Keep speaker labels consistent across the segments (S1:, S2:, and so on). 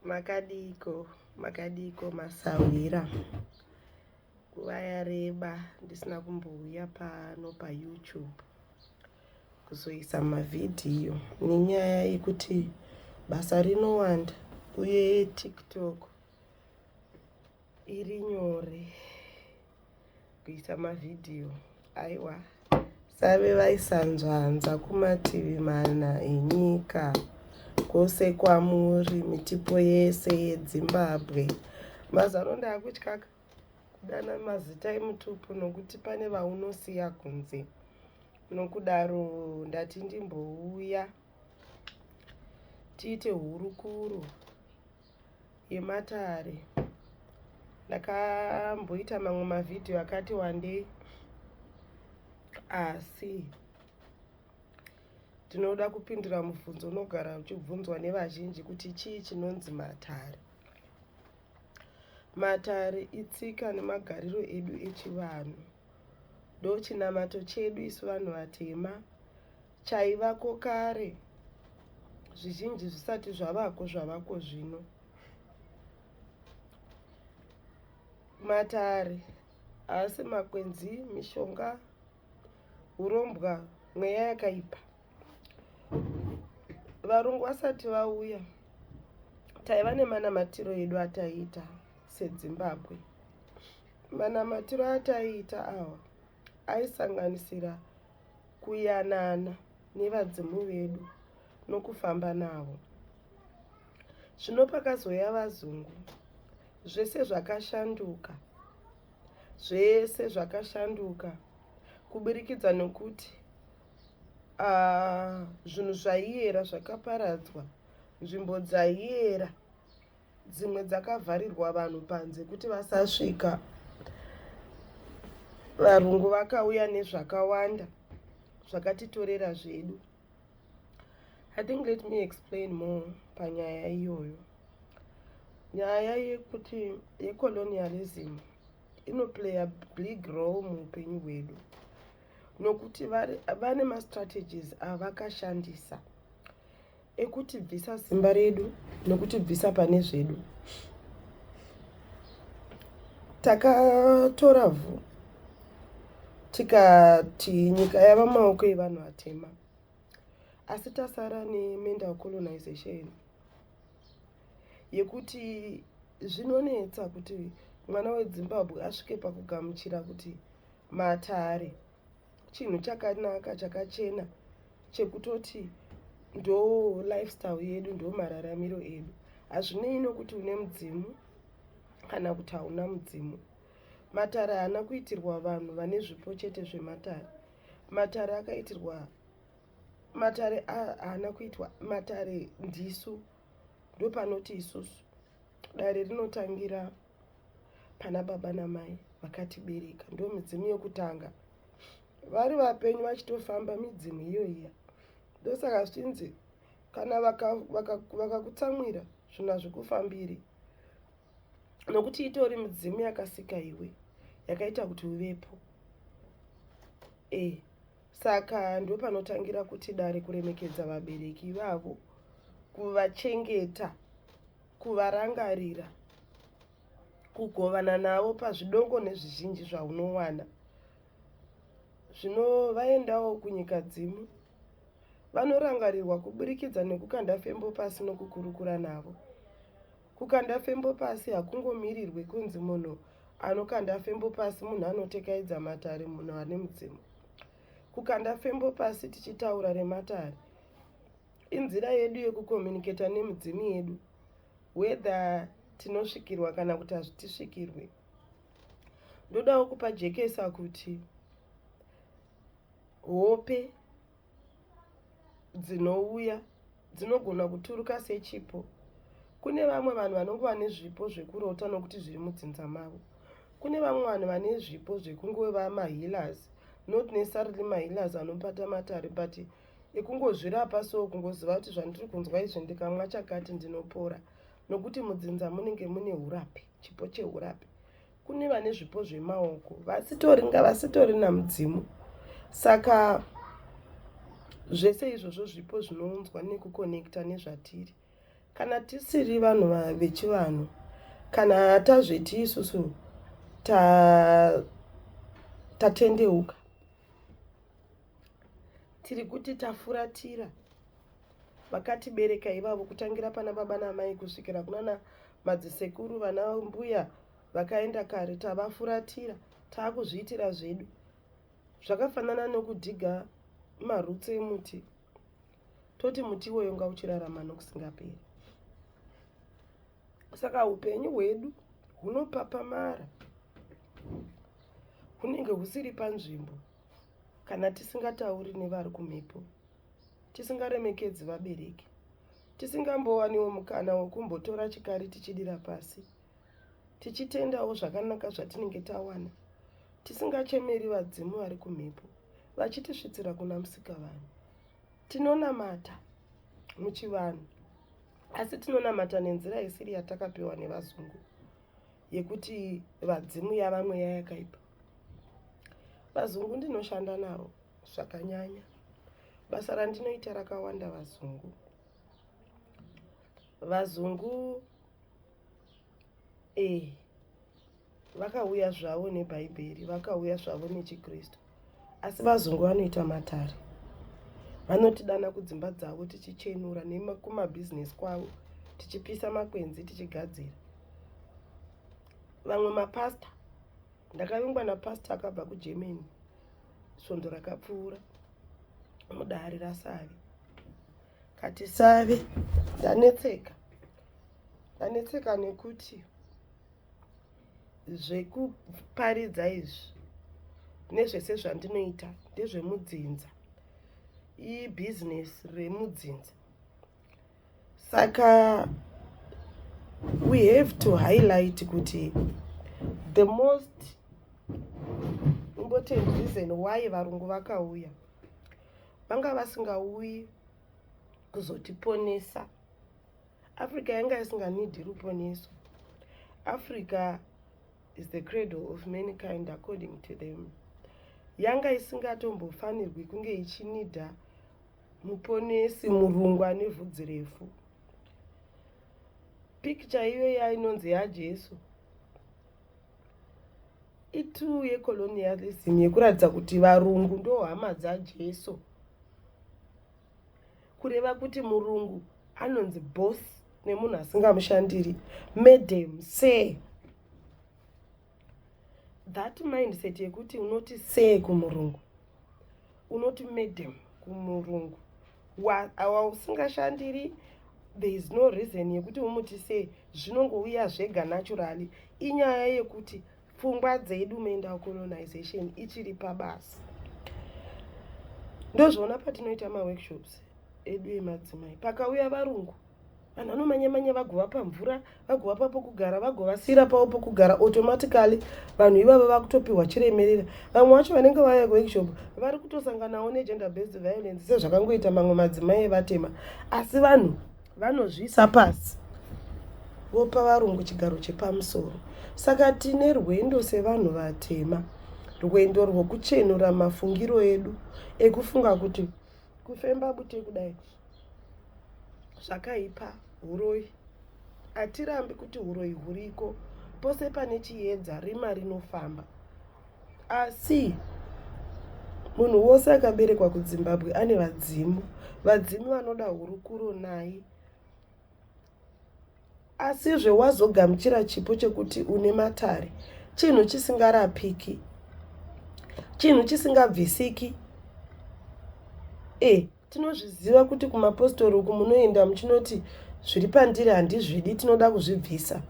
S1: Makadiiko, makadiiko masahwira. Nguva yareba ndisina kumbouya pano paYouTube kuzoisa mavhidhiyo nenyaya yekuti basa rinowanda uye TikTok iri nyore kuisa mavhidhiyo. Aiwa, save vaisanzvanzva kumativi mana enyika kwose kwamuri mitipo yese yedzimbabwe. Mazano ndakutyaka kudana mazita emutupo nokuti pane vaunosiya kunze. Nokudaro ndati ndimbouya tiite hurukuro yematare. Ndakamboita mamwe mavhidhiyo akati wandei asi ndinoda kupindura mubvunzo unogara uchibvunzwa nevazhinji kuti chii chinonzi matare. Matare itsika nemagariro edu echivanhu. Ndochinamato chedu isu vanhu vatema chaivako kare zvizhinji zvisati zvavako zvavako zvino. Matare haasi makwenzi, mishonga, hurombwa, mweya yakaipa. Varungu vasati vauya taiva nemanamatiro edu ataiita seDzimbabwe. Manamatiro ataiita awa aisanganisira kuyanana nevadzimu vedu nokufamba navo. Zvino pakazouya vazungu zvese zvakashanduka, zvese zvakashanduka kuburikidza nokuti zvinhu zvaiyera zvakaparadzwa, nzvimbo dzaiyera dzimwe dzakavharirwa vanhu panze kuti vasasvika. Varungu vakauya nezvakawanda zvakatitorera zvedu. I think let me explain more panyaya iyoyo. Nyaya yekuti yecolonialism inoplaya big role muupenyu hwedu nokuti vane mastrategies avakashandisa ekutibvisa simba redu nokutibvisa pane zvedu. Takatora vhu tikati nyika yava maoko evanhu vatema, asi tasara nemental colonization yekuti zvinonetsa kuti mwana weDzimbabwe asvike pakugamuchira kuti matare chinhu chakanaka chakachena chekutoti ndo lifestyle yedu, ndo mararamiro edu. Hazvinei nokuti une mudzimu kana kuti hauna mudzimu. Matare haana kuitirwa vanhu vane zvipo chete zvematare. Matare akaitirwa matare haana kuitwa matare ndisu, ndopanoti isusu dare rinotangira pana baba namai vakatibereka, ndo midzimu yokutanga. Vari vapenyu vachitofamba midzimu iyo iya. Ndosaka zvichinzi kana vakakutsamwira vaka zvinhu hazvikufambiri, nokuti itori midzimu yakasika iwe, yakaita kuti uvepo. Saka ndopanotangira kuti dare kuremekedza vabereki ivavo, kuvachengeta, kuvarangarira, kugovana navo pazvidoko nezvizhinji zvaunowana. Zvino vaendawo kunyika dzimu vanorangarirwa kuburikidza nekukanda fembo pasi nokukurukura navo. Kukanda fembo pasi hakungomirirwi kunzi munhu anokanda fembo pasi munhu anotekaidza matare, munhu ane mudzimu. Kukanda fembo pasi tichitaura rematare inzira yedu yekukomuniketa nemidzimu yedu, whether tinosvikirwa kana kuti hazvitisvikirwe. Ndodawo kupajekesa kuti hope dzinouya dzinogona kuturuka sechipo. Kune vamwe vanhu vanongova nezvipo zvekurota nokuti zviri mudzinza mavo. Kune vamwe vanhu vane zvipo zvekungova mahealers, not necessarily mahealers anobata matare, but ekungozvirapa, so kungoziva kuti zvandiri kunzwa izvi ndikamwa chakati ndinopora, nokuti mudzinza munenge mune urapi, chipo cheurapi. Kune vane zvipo zvemaoko vasitori vasitorina mudzimu. Saka zvese izvozvo zvipo zvinounzwa nekukonekta nezvatiri. Kana tisiri vanhu vechivanhu, kana tazviti isusu tatendeuka, tiri kuti tafuratira vakatibereka ivavo, kutangira pana baba namai kusvikira kunana madzisekuru, vana mbuya vakaenda kare, tavafuratira, taakuzviitira zvedu. Zvakafanana nokudhiga marutsi emuti, toti muti iwoyo ngauchirarama nokusingaperi. Saka upenyu hwedu hunopapamara, hunenge husiri panzvimbo kana tisingatauri nevari kumhepo, tisingaremekedzi vabereki, tisingambowaniwo mukana wekumbotora chikari tichidira pasi, tichitendawo zvakanaka zvatinenge tawana, tisingachemeri vadzimu vari kumhepo vachitisvitsira kuna Musikavanhu. Tinonamata muchivanhu, asi tinonamata nenzira isiri yatakapiwa nevazungu, yekuti vadzimu yava mweya yakaipa. Vazungu ndinoshanda navo zvakanyanya. Basa randinoita rakawanda vazungu. Vazungu vakauya zvavo nebhaibheri, vakauya zvavo nechikristu, asi vazungu vanoita matare. Vanotidana kudzimba dzavo tichichenura, nekumabhizinesi kwavo tichipisa makwenzi, tichigadzira. Vamwe mapasta, ndakavingwa napasta akabva kuGermany svondo rakapfuura mudare raSave. Kati, "Save, ndanetseka, ndanetseka nekuti zvekuparidza izvi nezvese zvandinoita ndezvemudzinza, ibhizinesi remudzinza. Saka we have to highlight kuti the most important reason why varungu vakauya, vanga vasingauyi kuzotiponesa. Africa yanga isinganidhi ruponeso. Africa is the cradle of mankind, according to them. Yanga isingatombofanirwi kunge ichinidha muponesi murungu ane vhudzi refu. Pikicha iyoya inonzi yaJesu itu yecolonialism, yekuratidza kuti varungu ndo hama dzaJesu, kureva kuti murungu anonzi boss nemunhu asingamushandiri, madam, sir. That mindset yekuti unoti sir kumurungu, unoti madam kumurungu wausingashandiri, there is no reason yekuti umuti sir. Zvinongouya zvega naturally. Inyaya yekuti pfungwa dzedu, mental colonization ichiri pabasa. Ndozviona patinoita maworkshops edu emadzimai, pakauya varungu, vanhu vanomanya-manya, vagovapa mvura, vagovapa pokugara, vagovasiyira pavo pokugara. Automatically vanhu ivavo vakutopiwa chiremerera. Vamwe vacho vanenge vauya kuworkshop vari kutosanganawo negender based violence sezvakangoita mamwe madzimai evatema, asi vanhu vanozviisa pasi, vopa varungu chigaro chepamusoro. Saka tine rwendo sevanhu vatema, rwendo rwokuchenura mafungiro edu ekufunga kuti kufemba bute kudai zvakaipa, uroyi. Hatirambi kuti uroyi huriko. Pose pane chiedza, rima rinofamba. Asi munhu wose akaberekwa kuZimbabwe ane vadzimu. Vadzimu vanoda hurukuro naye. Asizve wazogamuchira chipo chekuti une matare, chinhu chisingarapiki, chinhu chisingabvisiki. Tinozviziva kuti kumapostori uku munoenda muchinoti zviri pandiri handizvidi, tinoda kuzvibvisa.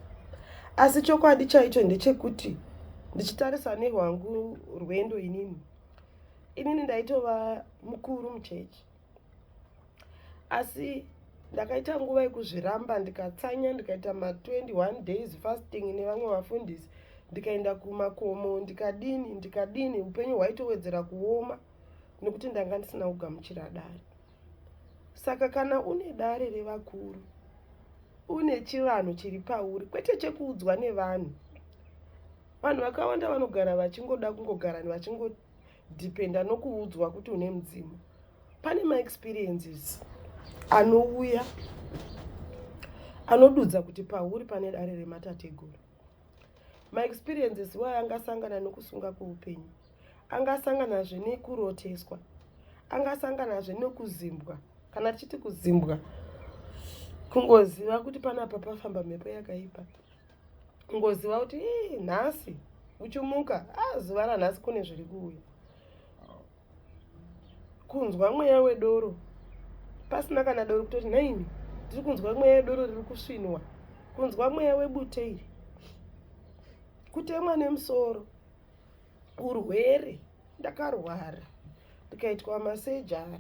S1: Asi chokwadi chaicho ndechekuti, ndichitarisa nerwangu rwendo, inini ndaitova mukuru muchechi, asi ndakaita nguva yekuzviramba, ndikatsanya, ndikaita ma21 days fasting nevamwe vafundisi, ndikaenda kumakomo, ndikadini, ndikadini. Upenyu hwaitowedzera kuoma nekuti ndanga ndisina kugamuchira dare. Saka kana une dare revakuru, une chivanhu chiri pauri, kwete chekuudzwa nevanhu. Vanhu vakawanda vanogara vachingoda kungogara vachingodhipenda nokuudzwa kuti une mudzimu. Pane maexperiences anouya. Anodudza kuti pauri pane dare rematateguru. Maexperiences iwayo angasangana nokusunga kweupenyu, angasanganazve nekuroteswa, angasanganazve nekuzimbwa. Kana tichiti kuzimbwa, kungoziva kuti panapa pafamba mhepo yakaipa, kungoziva kuti nhasi uchimuka, zuva ranhasi kune zviri kuuya. Kunzwa mweya wedoro pasina kana doro, kutoti nhaini ndiri kunzwa mweya wedoro riri kusvinwa. Kunzwa mweya webute iri, kutemwa nemusoro, urwere. Ndakarwara ndikaitwa masurgery,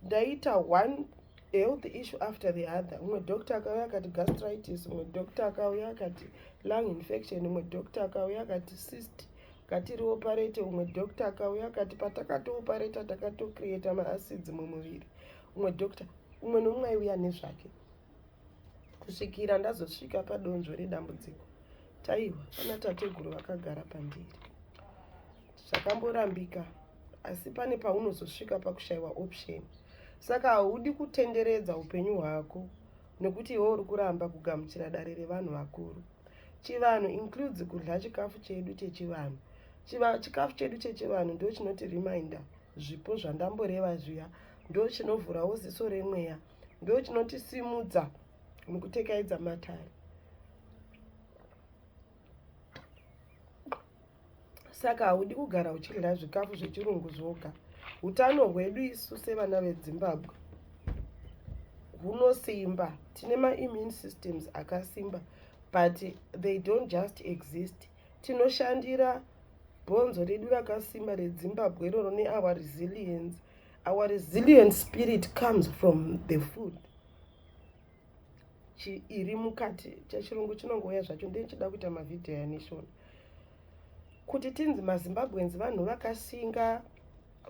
S1: ndaita one health issue after the other. Umwe doctor akauya akati gastritis, umwe doctor akauya akati lung infection, umwe doctor akauya akati cyst, ngatirioperate. Umwe doctor akauya akati patakatooperata takatocreata maacids mumuviri. Umwe doctor, umwe nomumwe aiuya nezvake, kusvikira ndazosvika padonzvo redambudziko. Taiwa pana tateguru vakagara pandiri. Zvakamborambika, asi pane paunozosvika pakushayiwa option. Saka haudi kutenderedza upenyu hwako nekuti iwe uri kuramba kugamuchira dare revanhu vakuru. Chivanhu includes kudya chikafu chedu chechivanhu. Chikafu chedu chechivanhu ndo chinoti reminder zvipo zvandamboreva zviya, ndo chinovhurawo ziso remweya, ndo chinotisimudza mukutekaidza matare. Saka haudi kugara uchidya zvikafu zvechirungu zvoga. Utano hwedu isu sevana veDzimbabwe hunosimba, tine maimmune systems akasimba, but they don't just exist. Tinoshandira bhonzo redu rakasimba reDzimbabwe iroro neour resilience. Our resilient spirit comes from the food iri mukati. Chechirungu chinongouya zvacho. Ndenichida kuita mavhidhiyo aneshona kuti tinzi maZimbabweans vanhu vakasinga,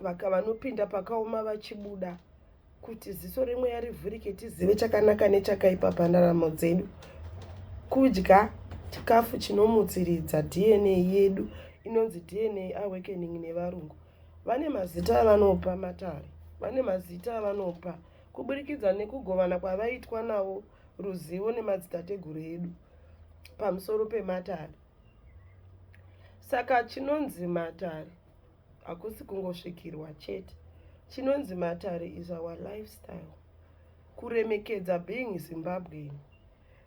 S1: vanopinda pakaoma vachibuda, kuti ziso remweya rivhurike, tizive chakanaka nechakaipa pandaramo dzedu. Kudya chikafu chinomutsiridza DNA yedu inonzi DNA awakening nevarungu. Vane mazita avanopa matare, vane mazita avanopa kuburikidza nekugovana kwavaitwa navo ruzivo nemadzitateguru edu pamusoro pematare. Saka chinonzi matare hakusi kungosvikirwa chete. Chinonzi matare is our lifestyle, kuremekedza being Zimbabwean,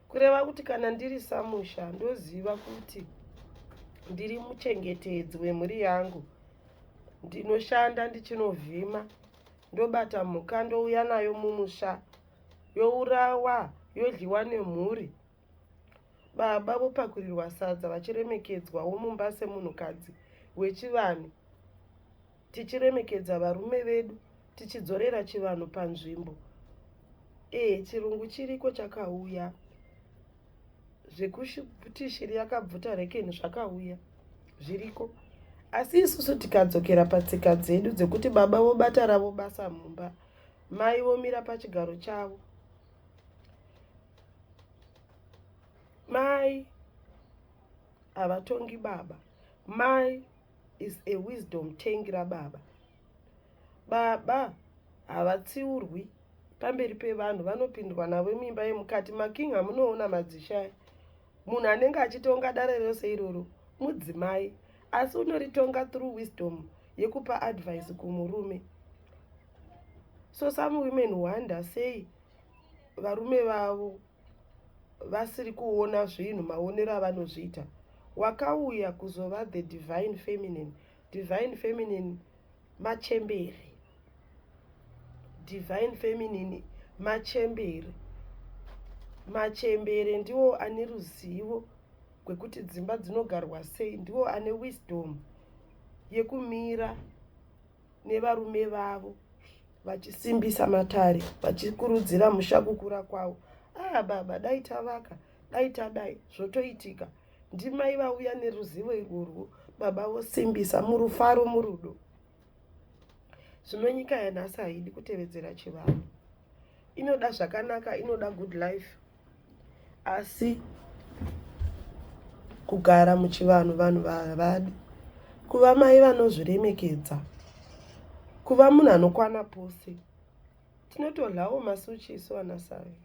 S1: kureva kuti kana ndiri samusha ndoziva kuti ndiri muchengetedzi wemhuri yangu. Ndinoshanda, ndichinovhima, ndobata mhuka, ndouya nayo mumusha, yourawa, yodyiwa nemhuri. Baba vopakurirwa sadza vachiremekedzwawo mumba semunhukadzi wechivanhu, tichiremekedza varume vedu, tichidzorera chivanhu panzvimbo. Chirungu chiriko, chakauya. Zvekuti shiri yakabvuta rekeni zvakauya, zviriko, asi isusu tikadzokera patsika dzedu dzekuti baba vobata ravo basa mumba, mai vomira pachigaro chavo. Mai havatongi baba. Mai is a wisdom tank rababa. Baba havatsiurwi pamberi pevanhu, vanopindwa navo muimba yemukati. Making amunoona madzishaya, munhu anenge achitonga dare rose iroro mudzimai, asi unoritonga through wisdom yekupa advice kumurume. So some women wonder sei varume vavo vasiri kuona zvinhu maonero avanozviita. Wakauya kuzova the divine feminine. Divine feminine machembere. Divine feminine machembere. Machembere ndiwo ane ruzivo rwekuti dzimba dzinogarwa sei, ndiwo ane wisdom yekumira nevarume vavo vachisimbisa matare, vachikurudzira musha kukura kwavo. Ah, baba, dai tavaka, dai tadai, zvotoitika. Ndimai vauya neruzivo irworwo, baba vosimbisa murufaro, murudo. Zvino nyika yanhasi haidi kutevedzera chivanhu. Inoda zvakanaka, inoda good life, asi kugara muchivanhu vanhu havadi. Kuva mai vanozviremekedza, kuva munhu anokwana pose. Tinotodyawo masuchi isu vana Savi.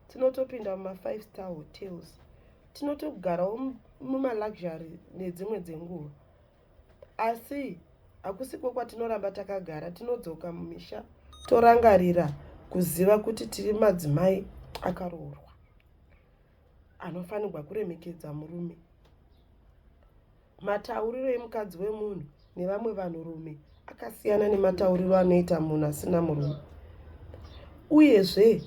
S1: Tinotopinda muma5 star hotels, tinotogarawo mumaluxury nedzimwe dzenguva, asi hakusiko kwatinoramba takagara. Tinodzoka mumisha, torangarira kuziva kuti tiri madzimai akaroorwa anofanirwa kuremekedza murume. Matauriro emukadzi wemunhu nevamwe vanhurume akasiyana nematauriro anoita munhu asina murume. Uyezve,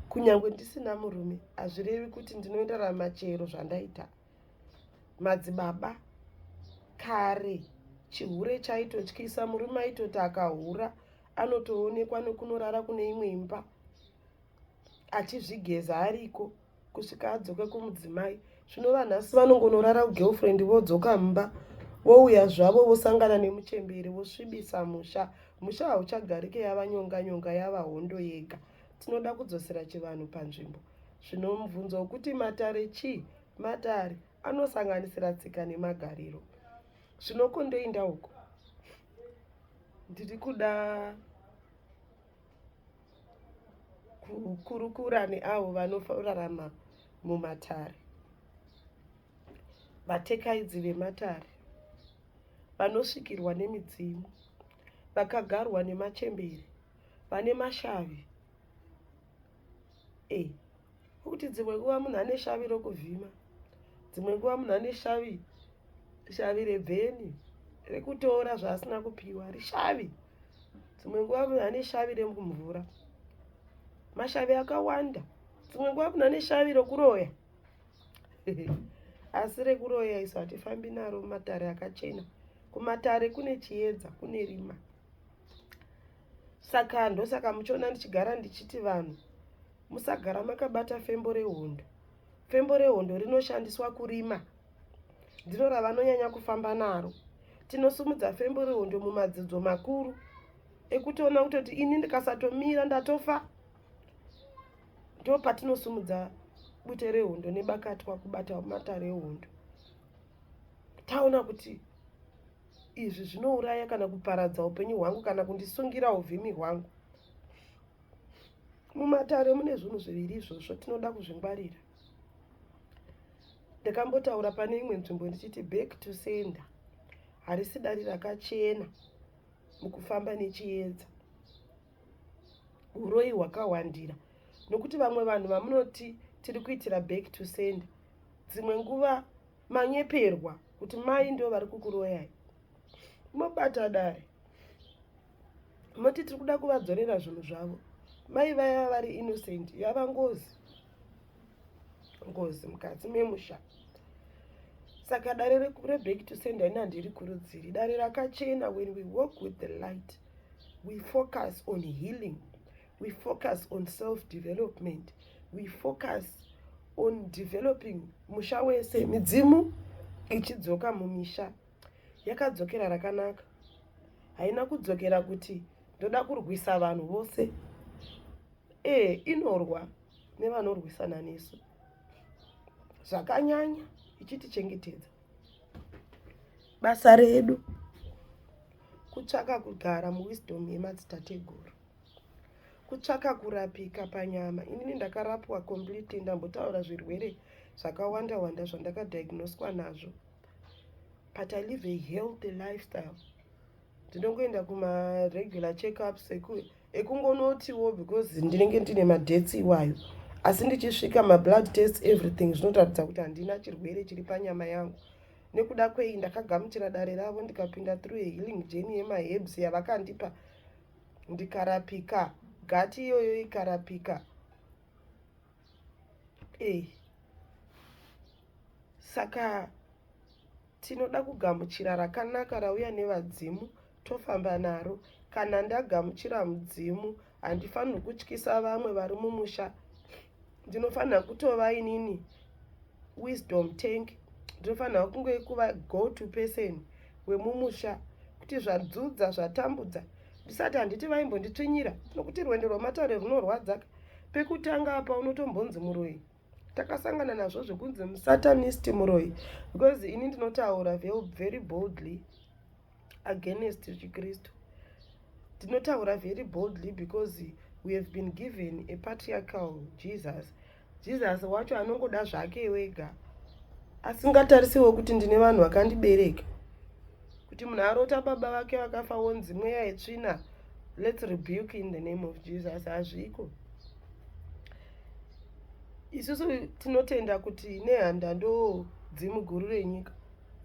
S1: kunyange ndisina murume, hazvirevi kuti ndinoenderana chero zvandaita. Madzibaba kare, chihure chaitotyisa. Murume aitoti akahura, anotoonekwa nekunorara kune imwe imba achizvigeza ariko kusvika adzoke kumudzimai. Zvinova nhasi vanongonorara kugirlfriend, vodzoka mumba, vouya zvavo, vosangana nemuchemberi, vosvibisa musha. Musha hauchagarike, yava nyonga nyonga, yava hondo yega. Tinoda kudzosera chivanhu panzvimbo. Zvino mubvunzo wekuti matare chii? Matare anosanganisira tsika nemagariro. Zvino kondoinda uko, ndiri kuda kukurukura neavo vanorarama mumatare, vatekaidzi vematare, vanosvikirwa nemidzimu, vakagarwa nemachembere, vane mashavi. Kuti dzimwe nguva munhu ane shavi rokuvhima, dzimwe nguva munhu ane shavi rebveni rekutora zvaasina kupiwa, rishavi. Dzimwe nguva munhu ane shavi remumvura. Mashavi akawanda. Dzimwe nguva munhu ane shavi rokuroya, asi rekuroya isu hatifambi naro mumatare akachena. Kumatare kune chiedza, kune rima. Saka ndosaka muchiona ndichigara ndichiti vanhu musagara makabata fembo rehondo. Fembo rehondo rinoshandiswa kurima, ndiro ravanonyanya kufamba naro. Tinosumudza fembo rehondo mumadzidzo makuru ekutoona kutoti ini ndikasatomira ndatofa. Ndo patinosumudza bute rehondo nebakatwa kubata matare ehondo. Taona kuti izvi zvinouraya kana kuparadza upenyu hwangu kana kundisungira uvhimi hwangu. Mumatare mune zvinhu zviviri izvozvo, tinoda kuzvingwarira. Ndakambotaura pane imwe nzvimbo ndichiti back to sender harisi dare rakachena mukufamba nechiedza. Uroi hwakawandira, nokuti vamwe vanhu vamunoti tiri kuitira back to sender, dzimwe nguva manyeperwa kuti mai ndo vari kukuroyai. Mobata dare, moti tiri kuda kuvadzorera zvinhu zvavo. Mai vaya vari innocent, yava ngozi, ngozi mukati memusha. Saka dare reback to sender ina handiri kurudziri. Dare rakachena, when we walk with the light, we focus on healing, we focus on self development, we focus on developing musha wese. Midzimu ichidzoka mumisha, yakadzokera rakanaka, haina kudzokera kuti ndoda kurwisa vanhu vose. Inorwa nevanorwisana nesu zvakanyanya, ichitichengetedza. Basa redu kutsvaka kugara muwisdom yemadzitateguru, kutsvaka kurapika panyama. Inini ndakarapwa completely. Ndambotaura zvirwere zvakawanda wanda zvandakadiagnoswa nazvo, but I live a healthy lifestyle. Ndinongoenda kumaregular checkups ekungonotiwo because ndinenge ndine madates iwayo, asi ndichisvika, mablood test, everything zvinotaridza kuti handina chirwere chiri panyama yangu. Nekuda kwei? Ndakagamuchira dare ravo, ndikapinda through a healing journey yemaherbs yavakandipa, ndikarapika, gati iyoyo ikarapika. Saka tinoda kugamuchira rakanaka rauya nevadzimu, tofamba naro. Kana ndagamuchira mudzimu, handifanirwi kutyisa vamwe vari mumusha. Ndinofanira kutova inini wisdom tank. Ndinofanira kunge kuva go to person wemumusha kuti zvadzudza, zvatambudza, ndisati handiti vaimbonditsvinyira, nokuti rwendo rwamatare runorwadza. Pekutanga apa unotombonzi muroyi. Takasangana nazvo zvekunzi musatanist, muroyi, because ini ndinotaura very boldly against chiKristu. Ndinotaura very boldly because we have been given a patriarchal Jesus. Jesus wacho anongoda zvake wega asingatarisiwo kuti ndine vanhu vakandibereka. Kuti munhu arota baba vake vakafa wonzi mweya yetsvina, let's rebuke in the name of Jesus. Hazviko. Isusu tinotenda kuti nehanda ndo dzimu guru renyika,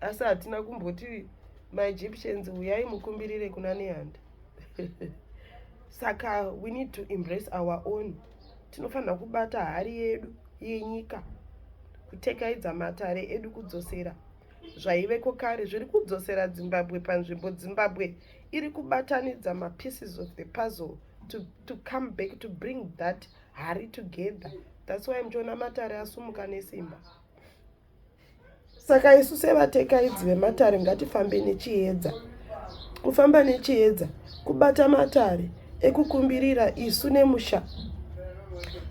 S1: asi hatina kumboti maEgyptians uyai mukumbirire kuna nehanda. Saka we need to embrace our own. Tinofanira kubata hari yedu yenyika, kutekaidza matare edu, kudzosera zvaiveko kare zviri kudzosera Zimbabwe panzvimbo. Zimbabwe iri kubatanidza mapieces of the puzzle to come back, to bring that hari together. That's why muchiona matare asumuka nesimba. Saka isu sevatekaidzi vematare ngatifambe nechiedza. Kufamba nechiedza kubata matare ekukumbirira isu nemusha.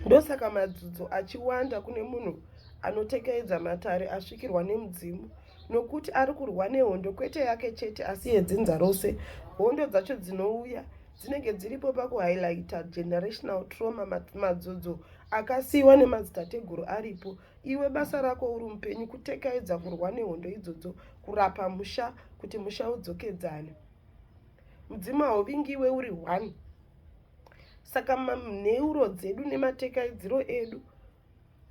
S1: Ndosaka madzudzo achiwanda kune munhu anotekaidza matare asvikirwa nemudzimu, nokuti ari kurwa nehondo kwete yake chete asi yedzinza rose. Hondo dzacho dzinouya dzinenge dziripo pakuhighlighta generational trauma, madzudzo akasiyiwa nemadzitateguru aripo. Iwe basa rako uri mupenyu kutekaidza, kurwa nehondo idzodzo, kurapa musha kuti musha udzokedzane. Mudzimu hauvingiwe uri one. Saka nheuro dzedu nematekaidziro edu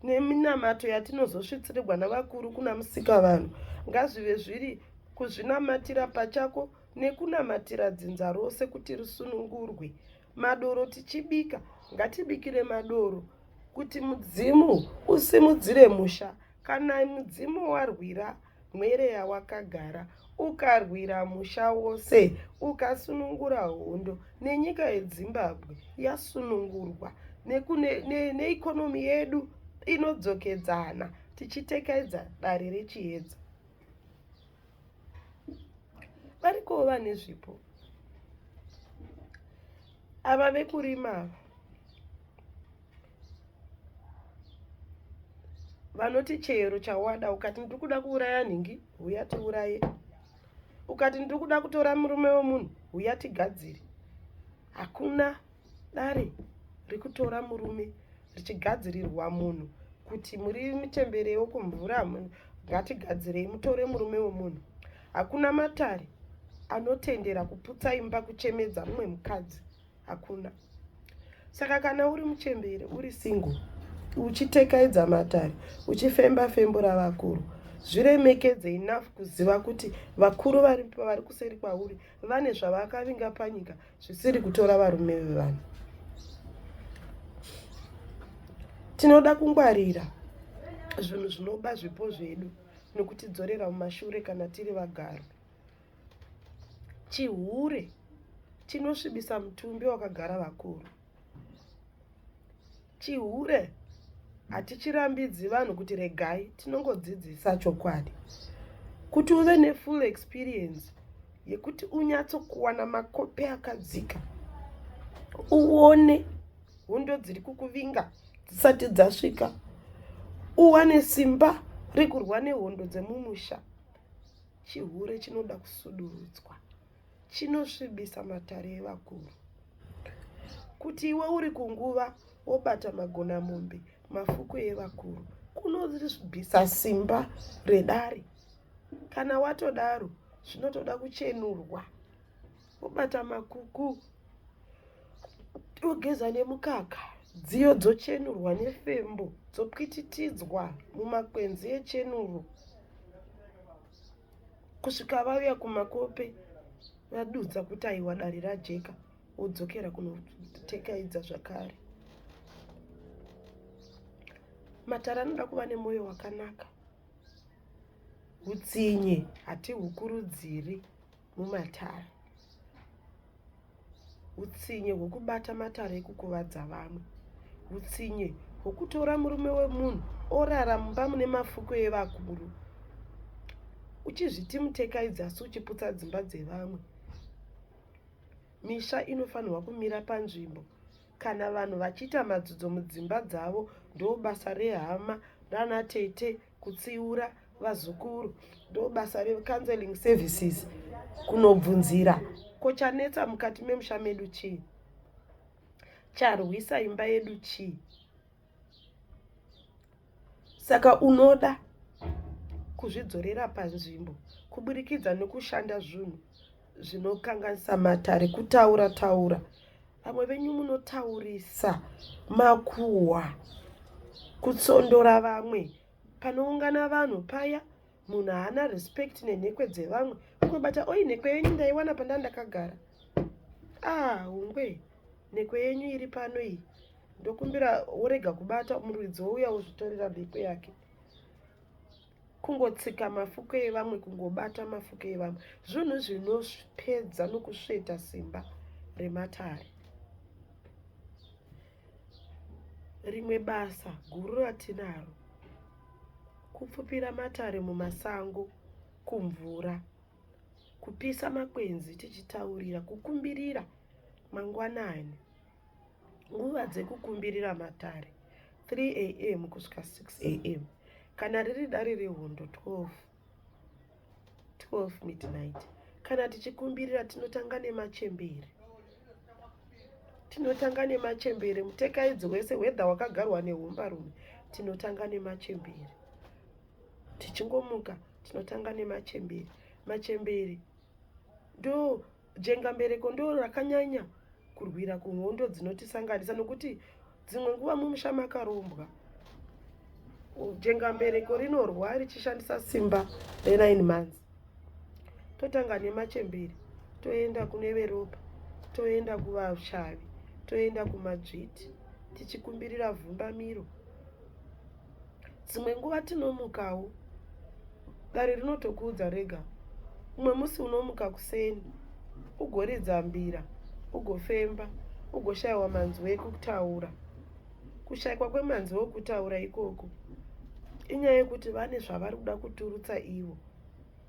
S1: neminamato yatinozosvitsirirwa navakuru kuna musika vanhu ngazvive zviri kuzvinamatira pachako nekunamatira dzinza rose kuti risunungurwe. Madoro tichibika, ngatibikire madoro kuti mudzimu usimudzire musha. Kana mudzimu warwira mwere yawakagara, ukarwira musha wose, ukasunungura hondo, nenyika yeZimbabwe yasunungurwa, neikonomi yedu inodzokedzana tichitekaidza dare rechiedza. Varikowo vane zvipo ava vekurima ava vanoti chero chawada, ukati ndiri kuda kuuraya nhingi, huya tiuraye. Ukati ndiri kuda kutora murume wemunhu, huya tigadzire. Hakuna dare rekutora murume richigadzirirwa munhu kuti muri muchemberewo kumvura, ngatigadzirei mutore murume wemunhu. Hakuna matare anotendera kuputsa imba kuchemedza mumwe mukadzi, hakuna. Saka kana uri muchembere uri single uchitekaidza matare uchifemba fembo ravakuru, zviremekedze enough kuziva kuti vakuru vari kuseri kwauri vane zvavakavinga panyika zvisiri kutora varume vevanhu. Tinoda kungwarira zvinhu zvinoba zvipo zvedu nokutidzorera mumashure kana tiri vagarwi. Chihure chinosvibisa mutumbi wakagara vakuru. Chihure hatichirambidzi vanhu kuti regai, tinongodzidzisa chokwadi. Kuti uve nefull experience yekuti unyatsokuwana makope akadzika, uone hondo dziri kukuvinga dzisati dzasvika, uwane simba rekurwa nehondo dzemumusha. Chihure chinoda kusudurudzwa, chinosvibisa matare evakuru. Kuti iwe uri kunguva wobata magonamombe mafuku evakuru, kunobvisa simba redare. Kana watodaro zvinotoda kuchenurwa, wobata makuku wogeza nemukaka, dziyo dzochenurwa nefembo, dzopwititidzwa mumakwenzi echenuro kusvika vauya kumakope vadudza kuti aiwa dare rajeka, wodzokera kunotekaidza zvakare. Matare anoda kuva nemwoyo wakanaka. Utsinye hatihukurudziri mumatare. Utsinye hwekubata matare ekukuvadza vamwe. Utsinye hwekutora murume wemunhu orara mumba mune mafuko evakuru. Uchizviti mutekaidzi asi uchiputsa dzimba dzevamwe. Misha inofanirwa kumira panzvimbo. Kana vanhu vachiita madzudzo mudzimba dzavo, ndo basa rehama nana tete kutsiura vazukuru, ndo basa recounseling services kunobvunzira ko chanetsa mukati memusha medu chii, charwisa imba yedu chii. Saka unoda kuzvidzorera panzvimbo kuburikidza nekushanda zvinhu zvinokanganisa matare, kutaura taura. Vamwe venyu munotaurisa makuhwa, kutsondora vamwe panoungana vanhu paya. Munhu haana respect nenhekwe dzevamwe, kungobata oi nhekwe yenyu ndaiwana panda ndakagara. Ah, hungwe nhekwe yenyu iri pano iyi, ndokumbira worega kubata muridzi wouya wozvitorera nhekwe yake. Kungotsika mafuko evamwe, kungobata mafuko evamwe, zvinhu zvinopedza nokusveta simba rematare. Rimwe basa guru ratinaro kupfupira matare mumasango, kumvura, kupisa makwenzi tichitaurira, kukumbirira mangwanani. Nguva dzekukumbirira matare 3 am kusvika 6 am, kana riri dare rehondo 12 midnight. Kana tichikumbirira tinotanga nemachembere, tinotanga nemachembere mutekaidzi wese wedha wakagarwa nehombarume, tinotanga nemachembere. Tichingomuka tinotanga nemachembere. Machembere ndo jengambereko, ndo rakanyanya kurwira kuhondo dzinotisanganisa, nokuti dzimwe nguva mumusha makarombwa, jengambereko rinorwa richishandisa simba re9 months. Totanga nemachembere, toenda kune veropa, toenda kuvashavi, toenda kumadzviti tichikumbirira vhumbamiro. Dzimwe nguva tinomukawo, dare rinotokuudza rega. Umwe musi unomuka kuseni ugoridza mbira, ugofemba, ugoshayiwa manzwi ekutaura. Kushayikwa kwemanzwi okutaura ikoko inyaya yekuti vane zvavari kuda kuturutsa ivo.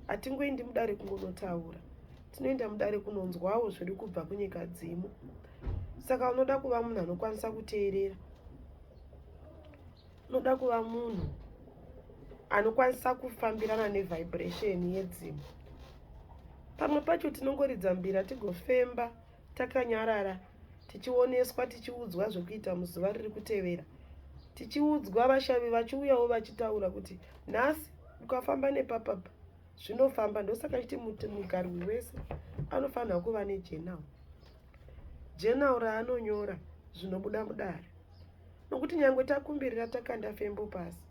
S1: Hatingoendi mudare kungonotaura, tinoenda mudare kunonzwawo zviri kubva kunyika dzimu. Saka unoda kuva munhu anokwanisa kuteerera, unoda kuva munhu anokwanisa kufambirana nevibration yedzimu. Pamwe pacho tinongoridza mbira tigofemba takanyarara, tichioneswa, tichiudzwa zvekuita muzuva riri kutevera, tichiudzwa, vashavi vachiuyawo vachitaura kuti nhasi ukafamba nepapapa zvinofamba. Ndosaka chiti mugarwi wese anofanira kuva nejournal, journal raanonyora zvinobuda mudare, nokuti nyange takumbirira takanda fembo pasi,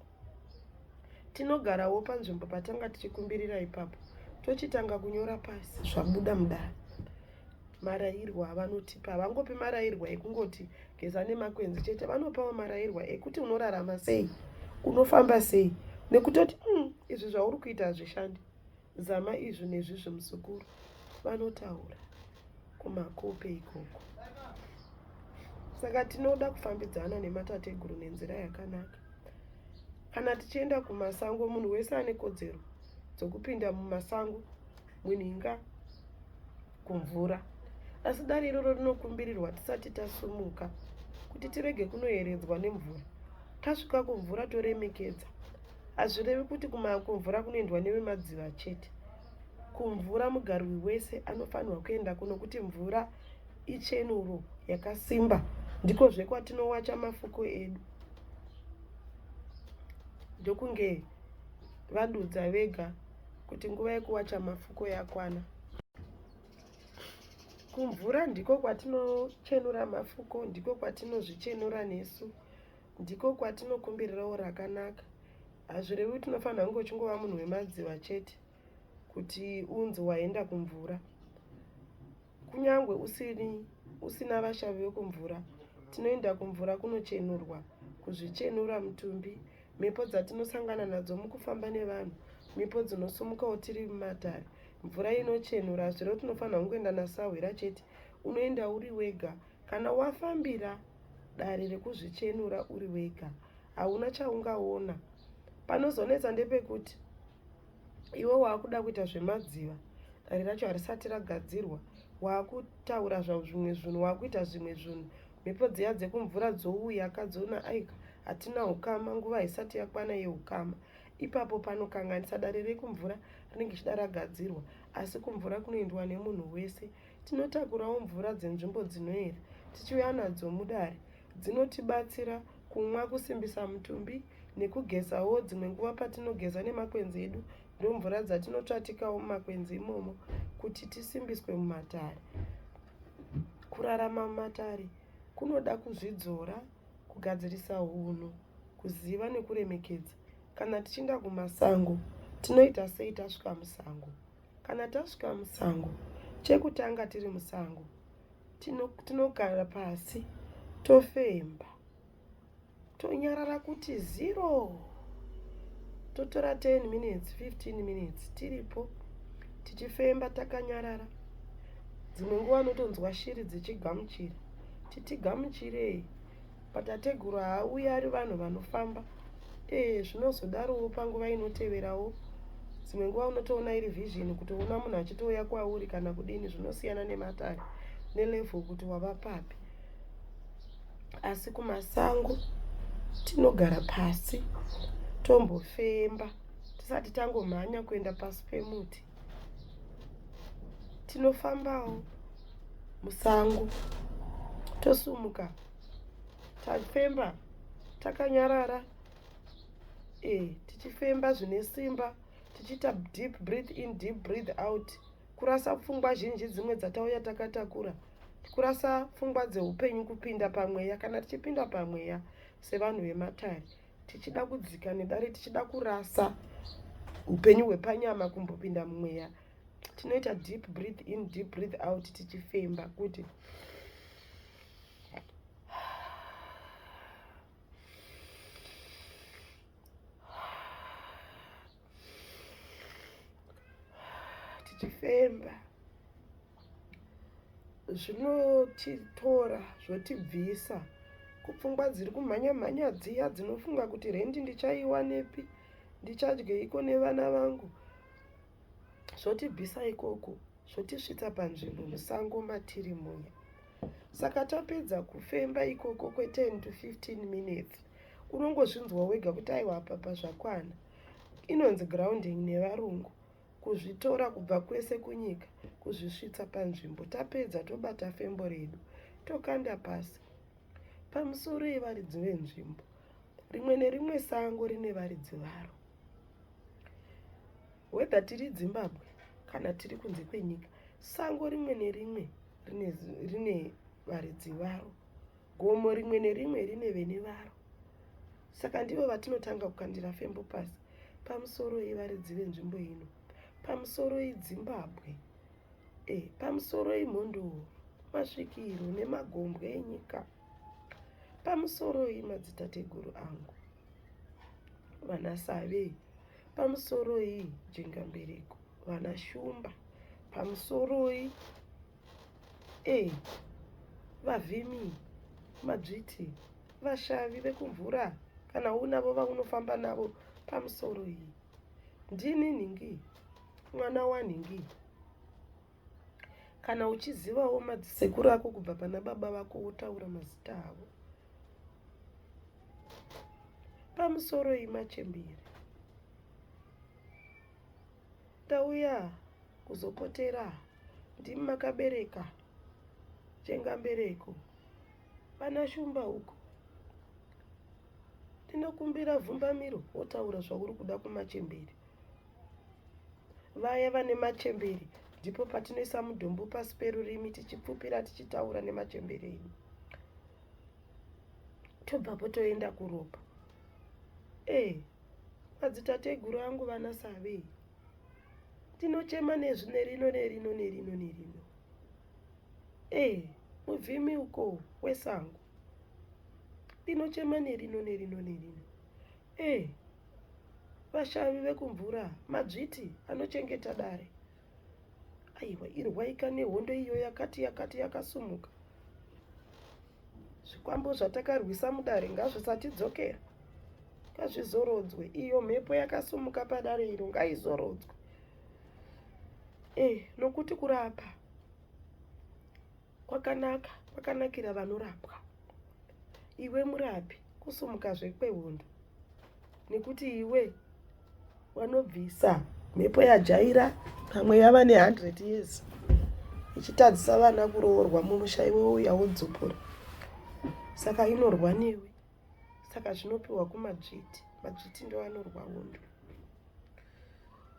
S1: tinogarawo panzvimbo patanga tichikumbirira ipapo, tochitanga kunyora pasi zvabuda mudare. Marayirwa avanotipa, havangopi marayirwa ekungoti geza nemakwenzi chete, vanopawo marayirwa ekuti unorarama sei, unofamba sei, nekutoti izvi zvauri kuita hazvishandi, zama izvi nezvizvi muzukuru. Vanotaura kumakope ikoko. Saka tinoda kufambidzana nematateguru nenzira yakanaka. Kana tichienda kumasango, munhu wese ane kodzero dzokupinda mumasango, muninga, kumvura, asi dare iroro rinokumbirirwa tisati tasumuka kuti tirege kunoyeredzwa nemvura. Tasvika kumvura toremekedza. Hazvirevi kuti kumvura kunoendwa nevemadziva chete. Kumvura mugarwi wese anofanirwa kuenda kuno, kuti mvura ichenuro yakasimba. Ndikozve kwatinowacha mafuko edu, ndokunge vadudza vega kuti nguva yekuwacha mafuko yakwana. Kumvura ndiko kwatinochenura mafuko, ndiko kwatinozvichenura nesu, ndiko kwatinokumbirirawo rakanaka. Hazvirevi kuti unofanira kunge uchingova munhu wemadziva chete kuti unzi waenda kumvura. Kunyangwe usina vashavi vekumvura, tinoenda kumvura kunochenurwa, kuzvichenura mutumbi. Mhepo dzatinosangana nadzo mukufamba nevanhu, mhepo dzinosumukawo tiri mumatare. Mvura inochenura. Hazvirevi kuti unofanira kungoenda nasahwira chete, unoenda uri wega. Kana wafambira dare rekuzvichenura uri wega, hauna chaungaona. Panozonetsa ndepekuti iwe waakuda kuita zvemadziva, dare racho harisati ragadzirwa, waakutaura zvimwe zvinhu, waakuita zvimwe zvinhu, mhepo dziya dzekumvura dzouya kadziona aika hatina ukama, nguva haisati yakwana yeukama. Ipapo panokanganisa. Dare rekumvura rinenge richida ragadzirwa, asi kumvura kunoendwa nemunhu wese. Tinotakurawo mvura dzenzvimbo dzinoera tichiuya nadzo mudare, dzinotibatsira kumwa, kusimbisa mutumbi. Nekugezawo dzimwe nguva patinogeza nemakwenzi edu ndomvura dzatinotsvatikawo mumakwenzi imomo kuti tisimbiswe mumatare. Kurarama mumatare kunoda kuzvidzora, kugadzirisa hunhu, kuziva nekuremekedza. Kana tichienda kumasango tinoita sei tasvika musango? Kana tasvika musango, chekutanga tiri musango tinogara pasi tofemba tonyarara kuti zero totora 10 minutes 15 minutes tiripo tichifemba takanyarara dzimwe nguva unotonzwa shiri dzichigamuchira titigamuchirei patateguru haauye ari vanhu vanofamba ee zvinozodarowo panguva inoteverawo dzimwe nguva unotoona iri vision kutoona munhu achitouya kwauri kana kudini zvinosiyana nematare nelevel kuti wava papi asi kumasango tinogara pasi tombofemba tisati tangomhanya kuenda pasi pemuti tinofambawo musango tosumuka tafemba takanyarara e tichifemba zvine simba tichiita deep breath in deep breath out kurasa pfungwa zhinji dzimwe dzatauya takatakura kurasa pfungwa dzeupenyu kupinda pamweya kana tichipinda pamweya sevanhu vematare tichida kudzika nedare tichida kurasa upenyu hwepanyama kumbopinda mumweya tinoita deep breath in deep breath out tichifemba kuti tichifemba zvinotitora zvotibvisa kupfungwa dziri kumhanya mhanya dziya dzinofunga kuti rendi ndichaiwanepi ndichadyeiko nevana vangu zvotibvisa ikoko zvotisvitsa panzvimbo musango matiri muya saka tapedza kufemba ikoko kwe10 to 15 minutes unongozvinzwa wega kuti aiwa apapa zvakwana inonzi grounding nevarungu kuzvitora kubva kwese kunyika kuzvisvitsa panzvimbo tapedza tobata fembo redu tokanda pasi pamusoro yevaridzi venzvimbo rimwe nerimwe sango rine varidzi varo whether tiri zimbabwe kana tiri kunze kwenyika sango rimwe nerimwe rine varidzi varo gomo rimwe nerimwe rine vene varo saka ndivo vatinotanga kukandira fembo pasi pamusoro yevaridzi venzvimbo ino pamusoro izimbabwe e pamusoro imhondoro masvikiro nemagombwe enyika pamusoro imadzitateguru angu vana save pamusoroi jengambereko vana shumba pamusoroi e vavhimi madzviti vashavi vekumvura kana unavo vaunofamba navo pamusoroi ndini nhingi mwana wanhingi kana uchizivawo madzisekuru ako kubva pana baba vako wotaura mazita avo Pamusoroi machembere. Tauya kuzopotera ndimi makabereka chengambereko vana shumba uko ndinokumbira vhumbamiro wotaura zvauri kuda kumachembere vaya vane machembere ndipo patinoisa mudhombo pasi perurimi tichipfupira tichitaura nemachembere edu tobvapo toenda kuropa e eh, madzitateguru angu vana save ndinochema nezvi nerino nerino nerino nerino e eh, muvhimi uko wesango ndinochema nerino nerino nerino e eh, vashavi vekumvura madzviti anochengeta dare aiwa irwaika nehondo iyo yakati yakati yakasumuka Zvikwambo zvatakarwisa mudare ngazvisatidzokera, ngazvizorodzwe. Iyo mhepo yakasumuka padare iro ngaizorodzwe. E, nokuti kurapa kwakanaka, kwakanakira vanorapwa. Iwe murapi, kusumukazve kwehondo nekuti iwe Vanobvisa mhepo yajaira pamwe yava ne 100 years ichitadzisa vana kuroorwa mumusha iwe wouya wodzopora saka inorwa newe saka zvinopiwa kumadzviti. Madzviti ndo anorwa hondo.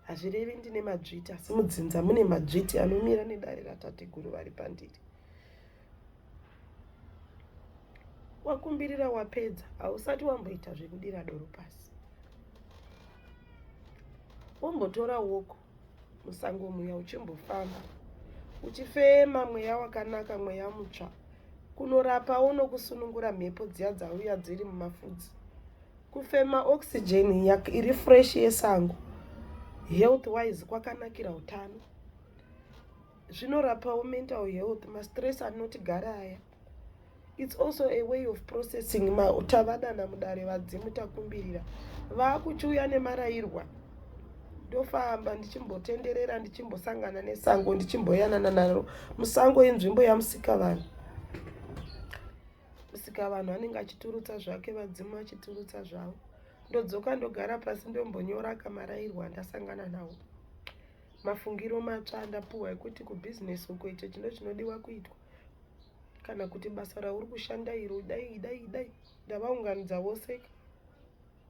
S1: Hazvirevi ndine madzviti, asi mudzinza mune madzviti anomira nedare ratateguru vari pandiri. Wakumbirira wapedza, hausati wamboita zvekudira doro pasi. Wombotora woko musango muya uchimbofamba uchifema mweya wakanaka, mweya mutsva, kunorapawo nokusunungura mhepo dziya dzauya dziri mumafudzi. Kufema oxygen iri fresh yesango health wise kwakanakira utano. Zvinorapawo mental health, mastress anotigara aya. It's also a way of processing. Tavadana mudare vadzimu, takumbirira, vaakuchiuya nemarairwa. Ndofamba ndichimbotenderera, ndichimbosangana nesango, ndichimboyanana naro. Musango inzvimbo yamusika vanhu. Musika vanhu anenge achiturutsa zvake, vadzimu achiturutsa zvavo. Ndodzoka, ndogara pasi, ndombonyora kamarairwa andasangana nawo, mafungiro matsva andapuhwa ekuti kubhizinesi uko icho chindo chinodiwa kuitwa, kana kuti basa rauri kushanda iro, dai dai dai ndavaunganidza voseka,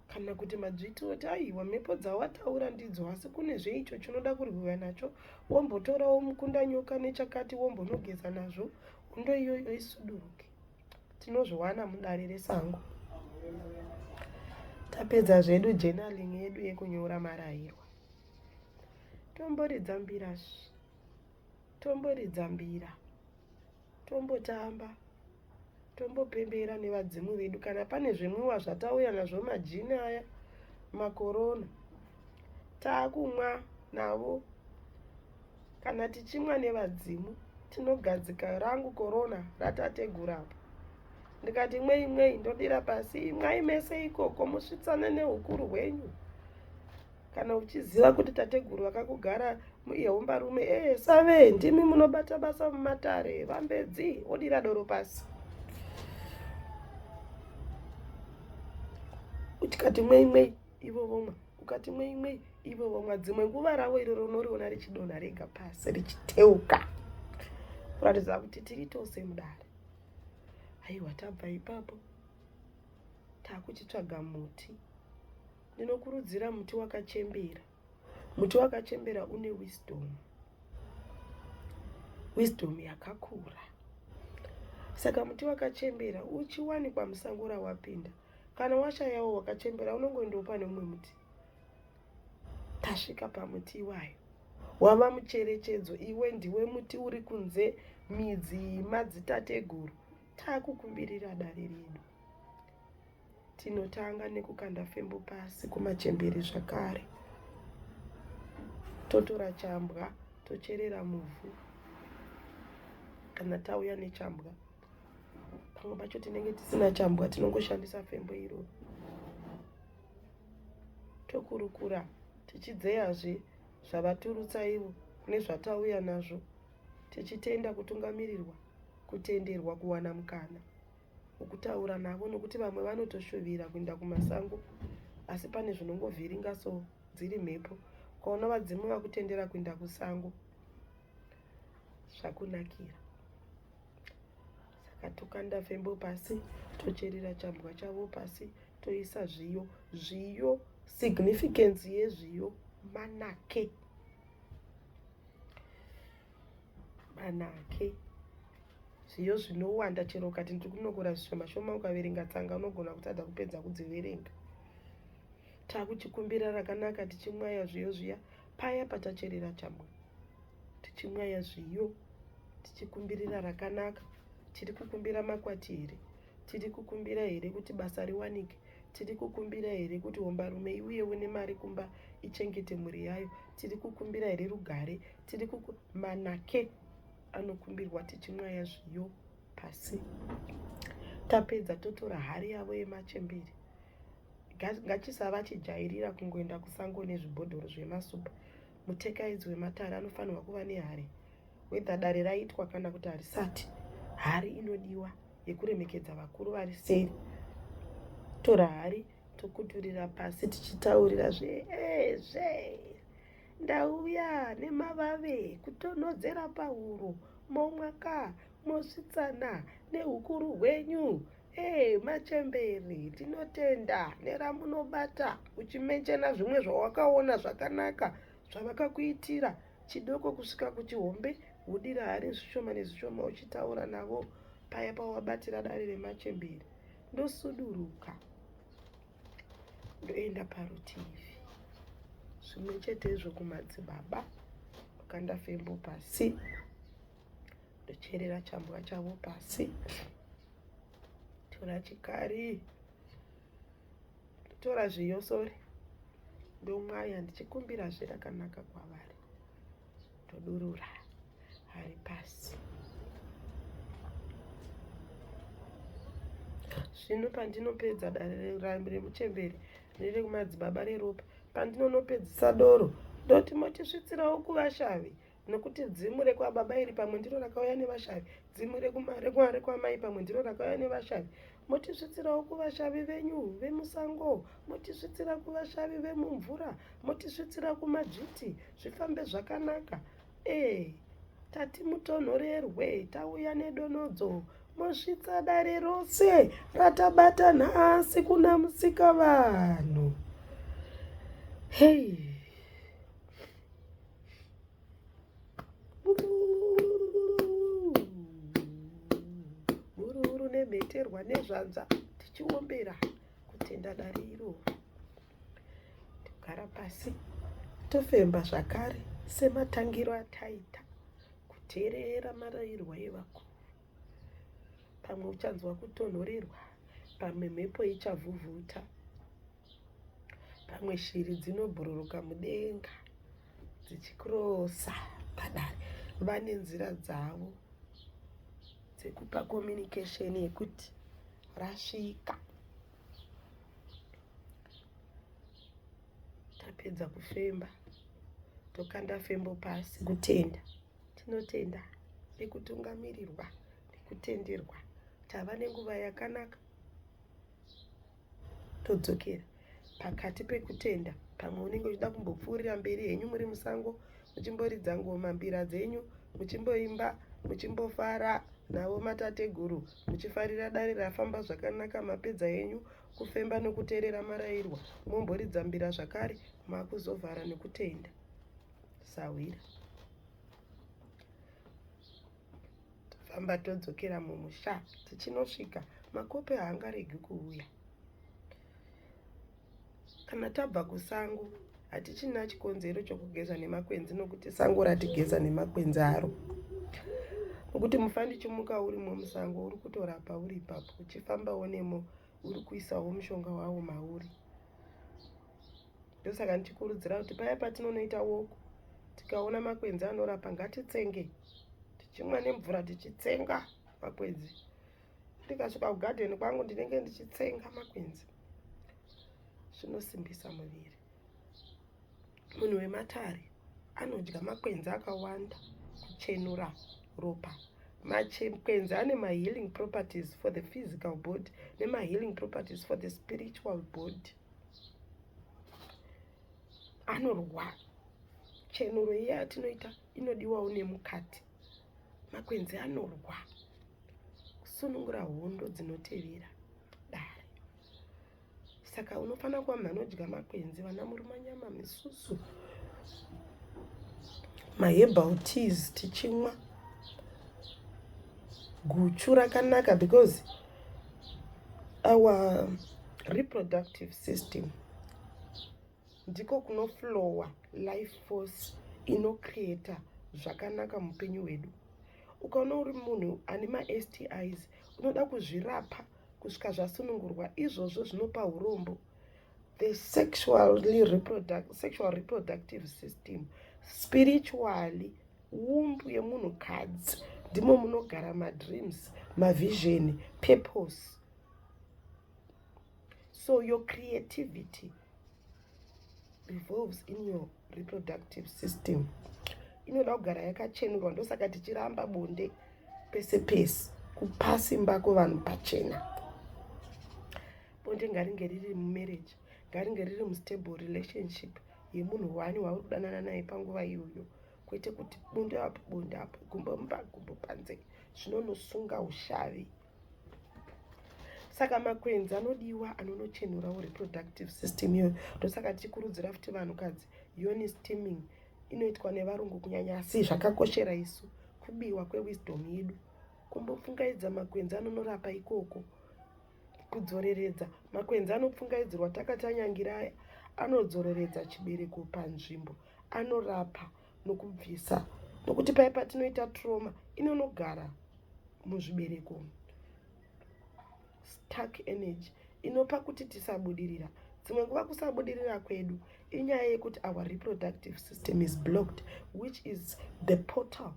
S1: kana kuti madzviti oti aiwa, mhepo dzawataura ndidzo, asi kune zveicho chinoda kurwiwa nacho. Wombotorawo mukundanyoka nechakati, wombonogeza nazvo, hondo iyoyo isuduruke. Tinozviwana mudare resango. Tapedza zvedu journaling yedu yekunyora marayirwa, tomboridza mbira, tomboridza mbira, tombotamba, tombopembera nevadzimu vedu. Kana pane zvimwiwa zvatauya nazvo, majini aya, makorona, taakumwa navo. Kana tichimwa nevadzimu, tinogadzika rangu korona ratategura apa. Ndikati mwei mwei, ndodira pasi, imwai mese ikoko, musvitsane neukuru hwenyu. Kana uchiziva kuti tateguru vakakugara muihombarume, e save ndimi munobata basa mumatare vambedzi, wodira doro pasi, utikati mwei mwei, ivo vomwa. Ukati mwei mwei, ivo vomwa. Dzimwe nguva ravo iroro unoriona richidonha rega pasi, richiteuka, kuratidza kuti tiri tose mudare. Aiwa, tabva ipapo, taakuchitsvaga muti. Ndinokurudzira muti wakachembera. Muti wakachembera une wisdom, wisdom yakakura. Saka muti wakachembera uchiwanikwa musango rawapinda, kana washayawo wakachembera, unongoendawo pane mumwe muti. Tasvika pamuti iwayo, wava mucherechedzo. Iwe ndiwe muti uri kunze, midzi madzitateguru. Taakukumbirira dare redu. Tinotanga nekukanda fembo pasi kumachembere zvakare, totora chambwa, tocherera muvhu. Kana tauya nechambwa, pamwe pacho tinenge tisina chambwa, tinongoshandisa fembo iroro. Tokurukura tichidzeyazve zvavaturutsa ivo nezvatauya nazvo, tichitenda kutungamirirwa, kutenderwa kuwana mukana wokutaura navo, nokuti vamwe vanotoshuvira kuenda kumasango, asi pane zvinongovhiringa. So dziri mhepo, ukaona vadzimu vakutendera kuenda kusango, zvakunakira. Saka tokanda fembo pasi, tocherera chambwa chavo pasi, toisa zviyo. Zviyo, significance yezviyo manake, manake. Zviyo zvinowanda, chero ukati ndiri kunokora zvishoma shoma, ukaverenga tsanga unogona kutadza kupedza kudziverenga. Takuchikumbira rakanaka, tichimwaya zviyo zviya paya patacherera chambwa, tichimwaya zviyo, tichikumbirira rakanaka. Tiri kukumbira makwati here? Tiri kukumbira here kuti basa riwanike? Tiri kukumbira here kuti hombarume iuyewo nemari kumba ichengete mhuri yayo? Tiri kukumbira here rugare? Tiri kuku manake anokumbirwa tichimwaya zviyo pasi. Tapedza, totora hari yavo yemachembere. Ngachisava chijairira kungoenda kusango nezvibhodhoro zvemasupa. Mutekaidzi wematare anofanirwa kuva nehari, whether dare raitwa kana kuti harisati. Hari inodiwa yekuremekedza vakuru vari seri. Tora hari, tokuturira pasi, tichitaurira zvezve: "Ndauya nemavave kutonhodzera pahuro, momwaka, mosvitsana neukuru hwenyu." Hey, machembere ndinotenda neramunobata uchimenchena zvimwe zvawakaona zvakanaka zvavakakuitira chidoko kusvika kuchihombe wodira hari zvishoma nezvishoma uchitaura navo paya pawabatira dare remachembere ndosuduruka ndoenda parutivi zvimwe chetezvo kumadzibaba ndokanda fembo pasi ndocherera chambwa chavo pasi tora chikari ndotora zviyo sori ndomwaya ndichikumbira zve rakanaka kwavari ndodurura hari pasi zvino pandinopedza dare remuchembere nerekumadzibaba reropa pandinonopedzisa doro ndoti motisvitsirawo kuvashavi nokuti dzimu rekwababa iri pamwe ndiro rakauya nevashavi dzimu rekwamai pamwe ndiro rakauya nevashavi motisvitsirawo kuvashavi venyu vemusango motisvitsira kuvashavi vemumvura motisvitsira kumadzviti zvifambe zvakanaka ee tati mutonhorerwe tauya nedonodzo mosvitsa dare rose ratabata nhasi kuna musika vanhu hei Mhururu nemheterwa nezvanza tichiombera kutenda dare iroro. Togara pasi tofemba zvakare sematangiro ataita kuteerera marairwa evakuru. Pamwe uchanzwa kutonhorerwa, pamwe mhepo ichavhuvhuta. Pamwe shiri dzinobhururuka mudenga dzichikrosa padare. Vane nzira dzavo dzekupa communication yekuti rasvika. Tapedza kufemba tokanda fembo pasi kutenda. Tinotenda nekutungamirirwa nekutenderwa. Tava nenguva yakanaka. Todzokera pakati pekutenda pamwe unenge uchida kumbopfuurira mberi henyu muri musango muchimboridza ngoma mbira dzenyu muchimboimba muchimbofara navo matateguru muchifarira dare rafamba zvakanaka mapedza henyu kufemba nokuteerera marairwa momboridza mbira zvakare makuzovhara nekutenda sahwira Tofamba todzokera mumusha tichinosvika makope haangaregi kuuya. Kana tabva kusango hatichina chikonzero chokugeza nemakwenzi nokuti sango ratigeza nemakwenzi aro. Nokuti mufandichimuka urimo musango uri kutorapa uri ipapo uchifambawo nemo uri kuisawo mushonga wawo mauri. Ndosaka ndichikurudzira kuti paya patinonoita woko tikaona makwenzi anorapa ngatitsenge tichimwa nemvura tichitsenga makwenzi. Ndikasvika kugadheni kwangu ndinenge ndichitsenga makwenzi, zvinosimbisa muviri. Munhu wematare anodya makwenzi akawanda kuchenura ropa. Makwenzi ane mahealing properties for the physical body nemahealing properties for the spiritual body. Anorwa chenuro iya yatinoita inodiwawo nemukati. Makwenzi anorwa kusunungura hondo dzinotevera dare. Saka unofanira kuva munhu anodya makwenzi, vana murumanyama, misusu, maherbal teas tichimwa. Guchu rakanaka because our reproductive system ndiko kunoflowa life force inocreata zvakanaka muupenyu hwedu. Ukaona uri munhu ane maSTIs unoda kuzvirapa kusvika zvasunungurwa, izvozvo zvinopa urombo. The sexual reproductive system spiritually womb yemunhukadzi ndimo munogara madreams, mavision, purpose. So your creativity revolves in your reproductive system. Inoda kugara yakachenurwa, ndosaka tichiramba bonde pese pese, kupa simba kuvanhu pachena. Bonde ngaringe riri mumarriage, ngaringe riri mustable relationship yemunhu wani wauri kudanana naye panguva iyoyo, kwete kuti bonde apo bonde apo, gumbo mumba gumbo panze, zvinonosunga ushavi. Saka makwenzi anodiwa anonochenurawo reproductive system iyoyo. Ndosaka tichikurudzira futi vanhukadzi yoni steaming inoitwa nevarungu kunyanya, asi zvakakoshera isu kubiwa kwewisdom yedu, kumbopfungaidza makwenzi anonorapa ikoko, kudzoreredza makwenzi anopfungaidzirwa takatanyangira aya anodzoreredza chibereko panzvimbo, anorapa nokubvisa, nokuti paye patinoita trauma inonogara muzvibereko, stuck energy inopa kuti tisabudirira. Dzimwe nguva kusabudirira kwedu inyaya yekuti our reproductive system is blocked, which is the portal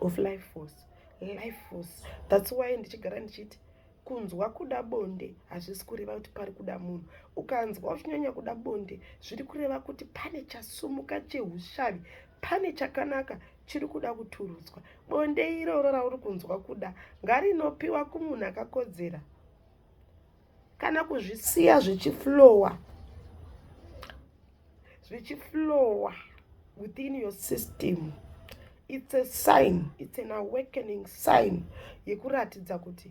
S1: of life force. Life force, that's why ndichigara ndichiti kunzwa kuda bonde hazvisi kureva kuti pari kuda munhu. Ukanzwa uchinyanya kuda bonde, zviri kureva kuti pane chasumuka cheushavi, pane chakanaka chiri kuda kuturudzwa. Bonde iroro rauri kunzwa kuda ngarinopiwa kumunhu akakodzera, kana kuzvisiya zvichiflowa, zvichiflowa within your system. It's a sign, it's an awakening sign yekuratidza kuti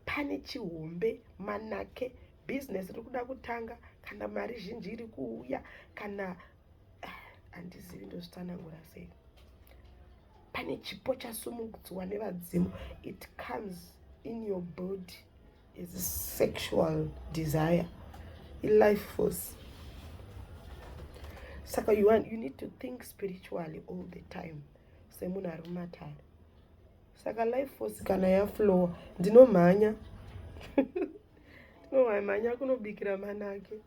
S1: pane chihombe, manake, bhizinesi riri kuda kutanga, kana mari zhinji iri kuuya, kana handizivi ndozvitsanangura sei, pane chipo chasumudzwa nevadzimu. It comes in your body as a sexual desire, ilife force. Saka you need to think spiritually all the time semunhu ari mumatare. Saka life force kana yaflowa, ndinomhanya, ndinomhanya kunobikira manake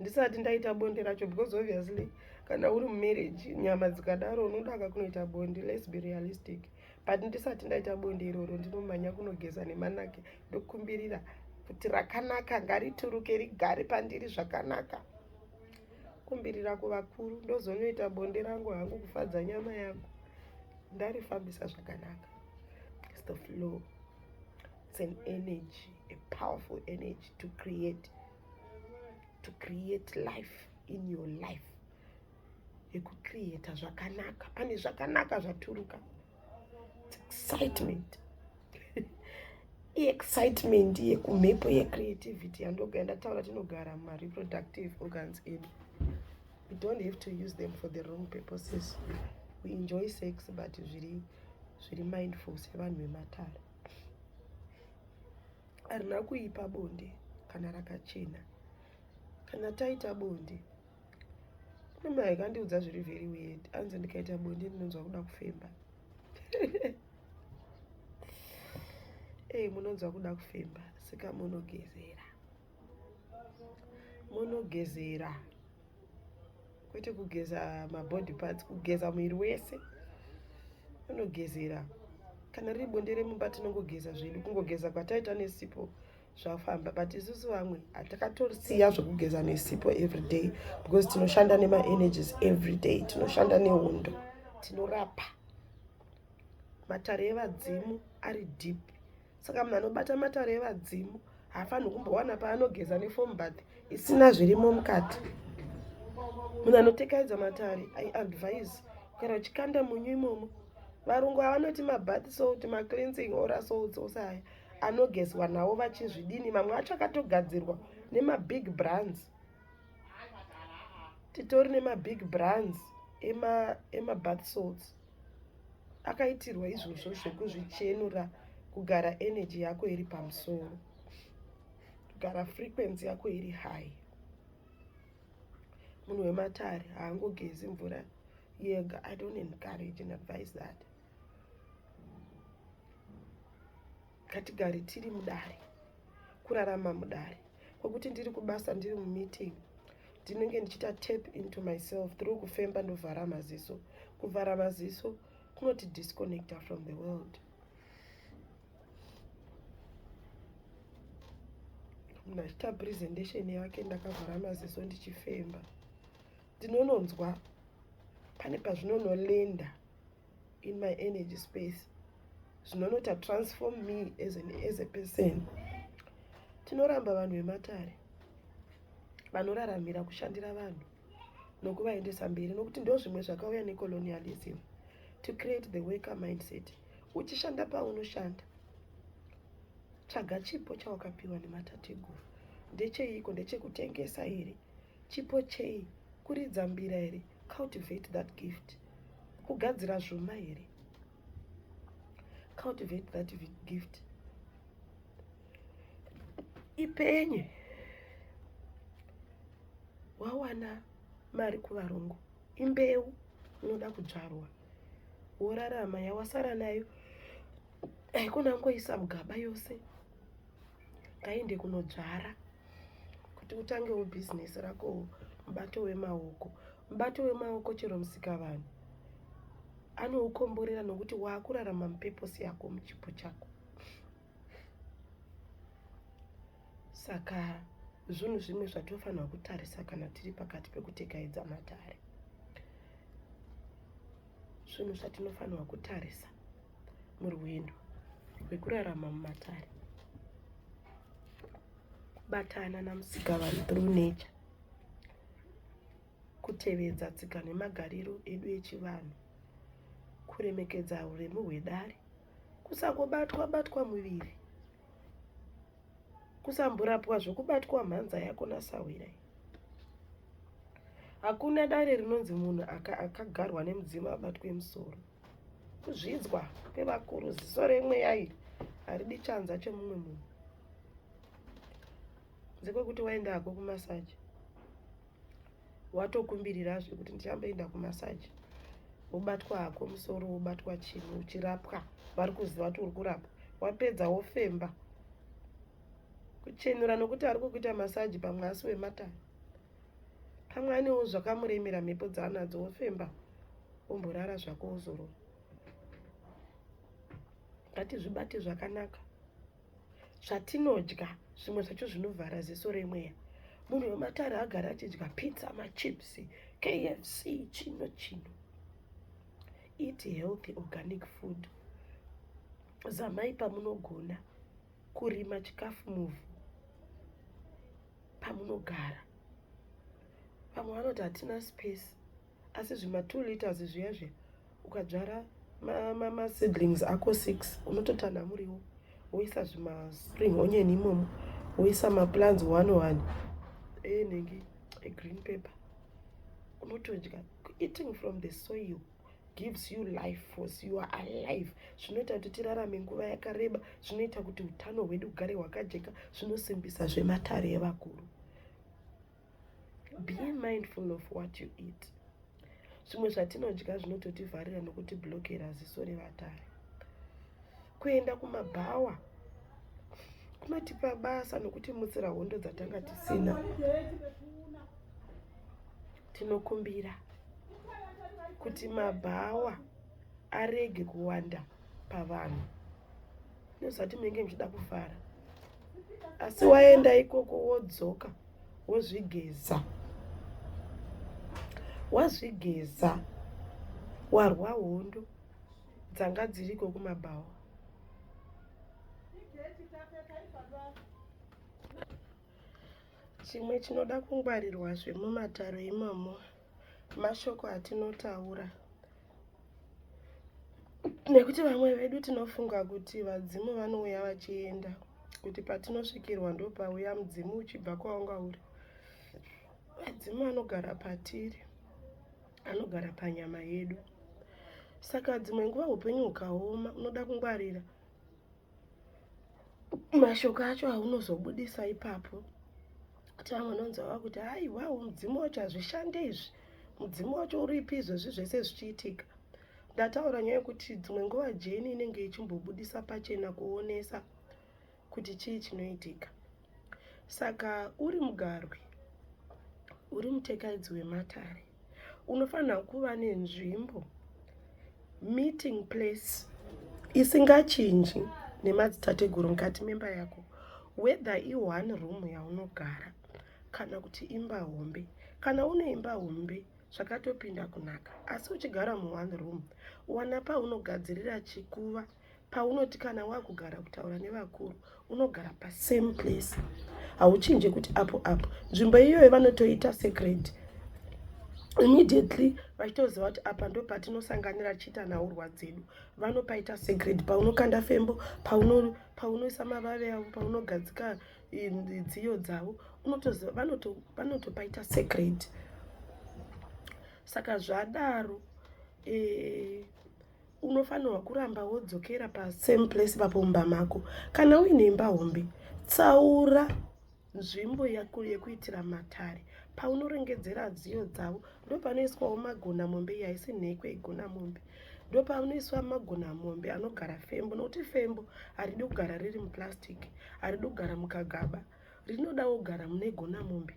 S1: ndisati ndaita bonde racho, because obviously kana uri mumarriage, nyama dzikadaro unodaka kunoita bonde. Let's be realistic. But ndisati ndaita bonde iroro, ndinomhanya kunogeza nemanake, ndokumbirira kuti rakanaka ngarituruke rigare pandiri zvakanaka, kumbirira kuvakuru, ndozonoita bonde rangu hangu kufadza nyama yangu, ndarifambisa zvakanaka. It's the flow, it's an energy, a powerful energy to create life in your life, yekucreata zvakanaka. Pane zvakanaka zvaturuka. It's excitement, iexcitement yekumhepo yecreativity yandoga ndataura. Tinogara mumareproductive organs edu. We don't have to use them for the wrong purposes. We enjoy sex, but zviri mindful sevanhu vematare. Harina kuipa bonde kana rakachena. Kana taita bonde, kune munhu aikandiudza zviri very weird, anzi ndikaita bonde ndinonzwa kuda kufemba. Ei, munonzwa kuda kufemba, saka munogezera, munogezera, kwete kugeza mabody parts, kugeza muviri wese unogezera. Kana riri bonde remumba, tinongogeza zvedu, kungogeza kwataita nesipo zvafamba. But isusu vamwe hatakatosiya zvekugeza nesipo every day, because tinoshanda nemaenergies every day, tinoshanda nehondo, tinorapa. Matare evadzimu ari deep, saka munhu anobata matare evadzimu haafaniri kumbowana paanogeza nefoam bath isina zvirimo mukati. Munhu anotekaidza matare, I advise kana uchikanda munyu imomo. Varungu avanoti mabath salt, macleansing ora salts ose aya anogezwa nawo vachizvidini, mamwe acho akatogadzirwa nemabig brands. Titori nemabig brands emabath salts akaitirwa izvozvo zvekuzvichenura, kugara energy yako iri pamusoro, kugara frequency yako iri high. Munhu wematare haangogezi mvura yega. I don't encourage and advise that. Ngatigare tiri mudare, kurarama mudare, kwekuti ndiri kubasa, ndiri mumeeting, ndinenge ndichiita tap into myself through kufemba, ndovhara maziso. Kuvhara maziso kunoti disconnecta from the world. Munhu achiita presentation yake, ndakavhara maziso ndichifemba, ndinononzwa pane pazvinonolenda in my energy space, zvinonota transform me as a person. Tinoramba vanhu vematare vanoraramira kushandira vanhu nokuvaendesa mberi, nokuti ndo zvimwe zvakauya necolonialism, to create the worker mindset. Uchishanda paunoshanda. Tsvaga chipo chawakapiwa nematateguru. Ndecheiko? Ndechekutengesa here? Chipo chei? Kuridza mbira here? Cultivate that gift. Kugadzira zvuma here? Cultivate that gift. Ipenye. Wawana mari kuvarungu. Imbeu inoda kudzvarwa. Worarama yawasara nayo. Haikona kungoisa mugaba yose. Ngaende kunodzvara kuti utangewo bhizinesi rako mubato wemaoko. Mubato wemaoko chero musikavanhu anoukomborera nokuti waakurarama mupeposi yako muchipo chako. Saka zvinhu zvimwe zvatofanirwa kutarisa kana tiri pakati pekutekaidza matare. Zvinhu zvatinofanirwa kutarisa murwendo rwekurarama mumatare. Kubatana namusikavanhu through nature. Kutevedza tsika nemagariro edu echivanhu. Kuremekedza uremu hwedare. Kusangobatwa batwa muviri. Kusamborapwa zvokubatwa mhanza yako nasahwira. Hakuna dare rinonzi munhu akagarwa nemudzimu abatwe musoro. Kuzvidzwa kwevakuru ziso remweya iri haridi chanza chemumwe munhu. Kunze kwekuti waenda hako kumasaji. Watokumbirirazve kuti ndichamboenda kumasaji. Wobatwa hako musoro wobatwa chinhu uchirapwa. Vari kuziva kuti uri kurapwa. Wapedza wofemba. Kuchenura nokuti ari kukuita masaji pamwe asi wematare. Pamwe anewo zvakamuremera mhepo dzaanadzo wofemba womborara zvako wozorora. Ngatizvibate zvakanaka. Zvatinodya zvimwe zvacho zvinovhara ziso remweya. Munhu wematare agara achidya pizza, machips, KFC, chino chino. Eat healthy organic food. Zamai pamunogona kurima chikafu muvhu pamunogara. Vamwe vanoti hatina space asi zvima 2 liters zviya zviya ukadzvara maseedlings ako 6 unototanha muriwo woisa zvima spring onion imomo woisa maplants 1 1 enenge egreen pepper unotodya. Eating from the soil gives you life force. You are alive. Zvinoita kuti tirarame nguva yakareba, zvinoita kuti utano hwedu hugare hwakajeka, zvinosimbisa zvematare evakuru. Be mindful of what you eat. Zvimwe zvatinodya zvinototivharira nokutiblokera ziso revatare. Kuenda kumabhawa kunotipa basa nokutimutsira hondo dzatanga tisina. Tinokumbira kuti mabhawa arege kuwanda pavanhu. Ndozvati munenge muchida kufara, asi waenda ikoko wodzoka wozvigeza, wazvigeza warwa hondo dzanga dziriko kumabhawa. Chimwe chinoda kungwarirwazve mumataro imomo mashoko atinotaura, nekuti vamwe vedu tinofunga kuti vadzimu vanouya vachienda, kuti patinosvikirwa ndopauya mudzimu uchibva kwaunga uri. Vadzimu vanogara patiri, anogara panyama yedu. Saka dzimwe nguva upenyu hukaoma unoda kungwarira mashoko acho aunozobudisa ipapo. Kuti vamwe vanonzi vava kuti haiwawo mudzimu wacho hazvishande izvi, mudzimu wacho uripi izvozvi zvese zvichiitika. Ndataura nyaya yekuti dzimwe nguva jeni inenge ichimbobudisa pachena kuonesa kuti chii chinoitika. Saka uri mugarwi, uri mutekaidzi wematare, unofanira kuva nenzvimbo, meeting place isingachinji nemadzitateguru mukati memba yako, whether i-one room yaunogara kana kuti imba hombe. Kana une imba hombe zvakatopinda kunaka, asi uchigara muone room, wana paunogadzirira chikuva paunoti kana wakugara kutaura nevakuru unogara pasame place, hauchinji kuti apo apo. Nzvimbo iyoyo vanotoita sacred. Immediately vachitoziva kuti apa ndo patinosanganira tichiita nhaurwa dzedu, vanopaita sacred. Paunokanda fembo, paunoisa mavave avo, paunogadzika dziyo dzavo, unotoziva vanotopaita sacred. Saka zvadaro, unofanirwa kuramba wodzokera pasame place papo mumba mako. Kana uine imba hombe, tsaura nzvimbo yekuitira matare. Paunorengedzera dziyo dzavo, ndo panoiswawo magonamombe. Iyi haisi nhekwe, igonamombe. Ndo panoiswa magonamombe anogara fembo, nokuti fembo haridi kugara riri muplastic, haridi kugara mukagaba, rinodawo kugara mune gonamombe.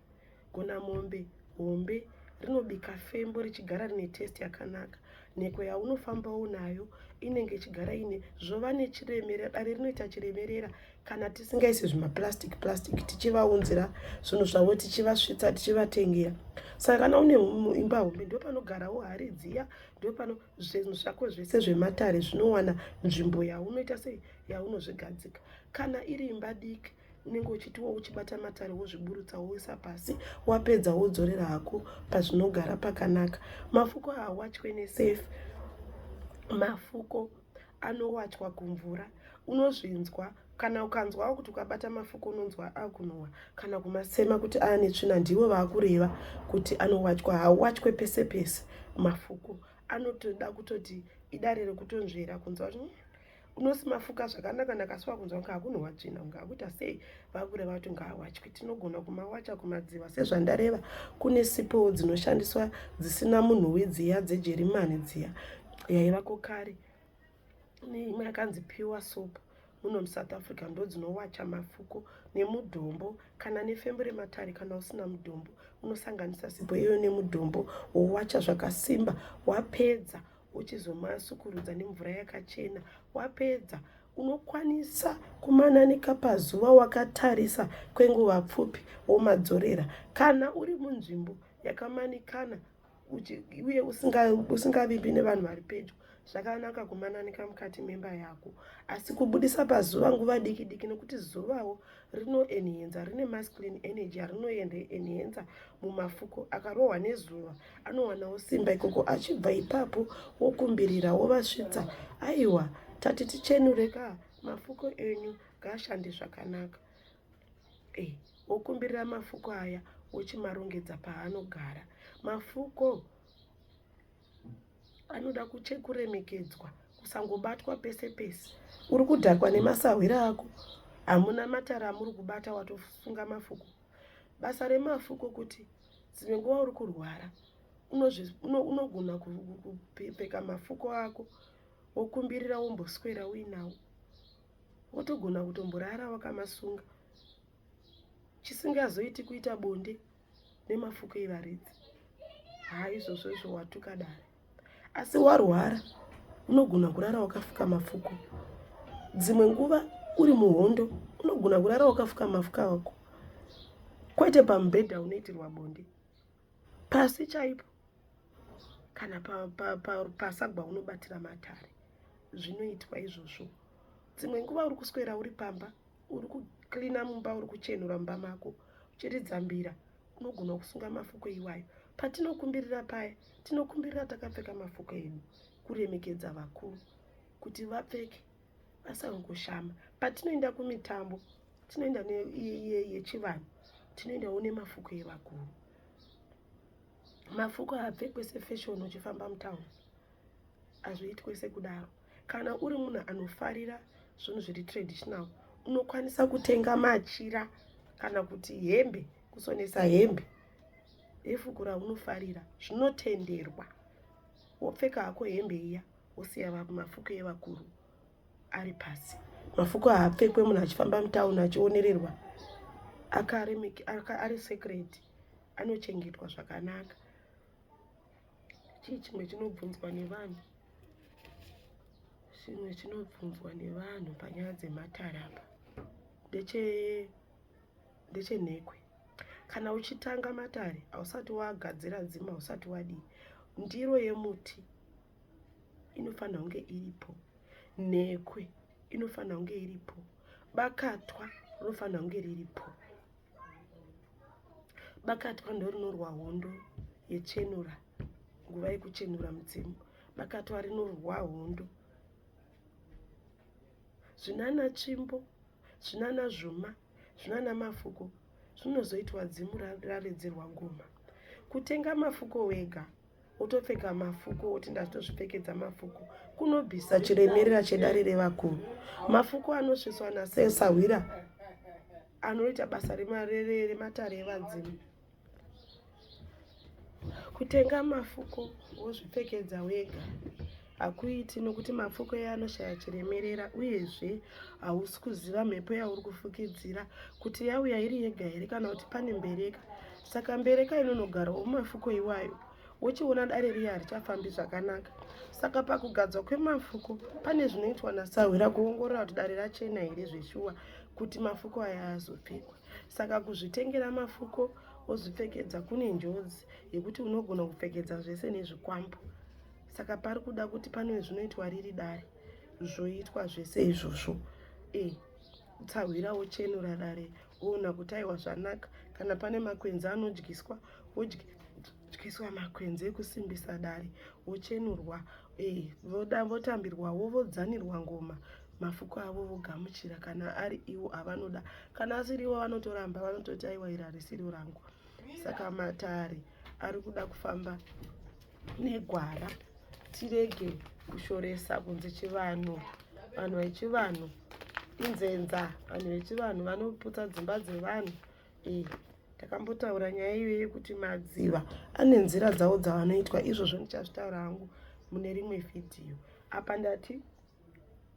S1: Gonamombe hombe rinobika fembo richigara rine taste yakanaka. Nhekwe yaunofambawo nayo inenge ichigara ine zvova nechiremerera. Dare rinoita chiremerera kana tisingaisi zvimaplastic plastic, tichivaunzira zvinhu zvavo, tichivasvitsa, tichivatengera. Saka kana une imba hombe, ndo panogarawo hari dziya, ndo pano zvinhu zvako zvese zvematare zvinowana nzvimbo yaunoita sei, yaunozvigadzika. Kana iri imba diki, unenge uchitiwo uchibata matare, wozviburutsa, woisa pasi, wapedza wodzorera hako pazvinogara pakanaka. Mafuko haawachwe nesefi. Mafuko anowachwa kumvura. Unozvinzwa kana ukanzwawo kuti ukabata mafuko unonzwa akunhuhwa kana kumasema kuti aane tsvina, ndivo vaakureva kuti anowachwa. Hauwachwe pese pese. Mafuko anotoda kutoti idare rekutonzvera kunzwa kuti unosimafuka zvakanaka nakasiwa kunzwa kunge akunhuhwa tsvina, kunge akuita sei, vakureva kuti ngaawachwe. Tinogona kumawacha kumadziva sezvandareva. Kune sipowo dzinoshandiswa dzisina munhuwi, dziya dzejerimani dziya yaivako kare, neimwe yakanzi Pure Soap muno muSouth Africa, ndo dzinowacha mafuko nemudhombo kana nefembo rematare. Kana usina mudhombo, unosanganisa sipo iyoyo nemudhombo, wowacha zvakasimba. Wapedza, uchizomasukurudza nemvura yakachena. Wapedza, unokwanisa kumananika pazuva wakatarisa kwenguva pfupi, womadzorera. Kana uri munzvimbo yakamanikana uye usingavimbi nevanhu vari pedyo, zvakanaka kumananika mukati memba yako, asi kubudisa pazuva nguva diki diki, nekuti zuvawo rinoenhenza, rine masculine energy yarinoenhenza mumafuko. Akarohwa nezuva anowanawo simba ikoko. Achibva ipapo, wokumbirira, wovasvitsa, "Aiwa, tati tichenure ka, mafuko enyu ngaashande zvakanaka." Wokumbirira mafuko aya, wochimarongedza paanogara. Mafuko anoda kuremekedzwa, kusangobatwa pese pese. Uri kudhakwa nemasahwira ako, hamuna matara amuri kubata, watosunga mafuko. Basa remafuko kuti dzimwe nguva uri kurwara, unogona kupfeka mafuko ako, wokumbirira, womboswera uinawo, wotogona kutomborara wakamasunga. Chisingazoiti kuita bonde nemafuko evaridzi. Haa, izvozvo izvo watuka dare. Asi warwara, unogona kurara wakafuka mafuko. Dzimwe nguva uri muhondo, unogona kurara wakafuka mafuko ako, kwete pamubhedha unoitirwa bonde, pasi chaipo kana pasagwa unobatira matare. Zvinoitwa izvozvo. Dzimwe nguva uri kuswera uri pamba, uri kuklina mumba, uri kuchenura mumba mako, uchiridza mbira, unogona kusunga mafuko iwayo. Patinokumbirira paya, tinokumbirira takapfeka mafuko edu, kuremekedza vakuru kuti vapfeke, vasangoshama. Patinoenda kumitambo, tinoenda yechivanhu, tinoendawo nemafuko evakuru. Mafuko haapfekwe sefashion uchifamba mutauni, hazviitwe sekudaro. Kana uri munhu anofarira zvinhu zviri traditional, unokwanisa kutenga machira kana kuti hembe, kusonesa hembe yefuko raunofarira, zvinotenderwa. Wopfeka hako hembe iya, wosiya mafuko evakuru ari pasi. Mafuko haapfekwe munhu achifamba mutauni achionererwa, ari sacred, anochengetwa zvakanaka. Chii chimwe chinobvunzwa nevanhu? Chimwe chinobvunzwa nevanhu panyaya dzematare apa ndechenhekwe. Kana uchitanga matare, hausati wagadzira dzimba, hausati wadii, ndiro yemuti inofanira kunge iripo, nhekwe inofanira kunge iripo, bakatwa rinofanira kunge riripo. Bakatwa ndo rinorwa hondo yechenura. Nguva yekuchenura mudzimu. Bakatwa rinorwa hondo. Zvinana tsvimbo, zvinana zvuma, zvinana mafuko zvinozoitwa dzimu raridzirwa ngoma. Kutenga mafuko wega wotopfeka mafuko woti ndatozvipfekedza mafuko kunobvisa chiremerera chedare revakuru. Mafuko anosviswa nasesahwira anoita basa rematare evadzimu. Kutenga mafuko wozvipfekedza wega hakuiti nokuti mafuko iye anoshaya chiremerera uyezve hausi kuziva mhepo yauri kufukidzira kuti yauya iri yega here kana kuti pane mbereka. Saka mbereka inonogarawo mumafuko iwayo wochiona dare riya harichafambi zvakanaka. Saka pakugadzwa kwemafuko pane zvinoitwa nasahwira kuongorora kuti dare rachena here zveshuwa kuti mafuko aya azopfekwa. Saka kuzvitengera mafuko wozvipfekedza kune njodzi yekuti unogona kupfekedza zvese nezvikwambo. Saka pari kuda kuti pane zvinoitwa riri dare zvoitwa zvese izvozvo. E, tsahwira wochenura dare woona kuti aiwa zvanaka. Kana pane makwenzi anodyiswa wodyiswa makwenzi ekusimbisa dare wochenurwa. E, voda votambirwawo vodzanirwa ngoma mafuko avo vogamuchira kana ari iwo avanoda. Kana asiri iwo vanotoramba vanototi aiwa iri harisiro rangu. Saka matare ari kuda kufamba negwara tirege kushoresa kunzi chivanhu vanhu vechivanhu inzenza vanhu vechivanhu vanoputsa dzimba dzevanhu e takambotaura nyaya iyoyo yekuti madziva ane nzira dzavo dzavanoitwa izvozvo ndichazvitaura hangu mune rimwe vhidhiyo apa ndati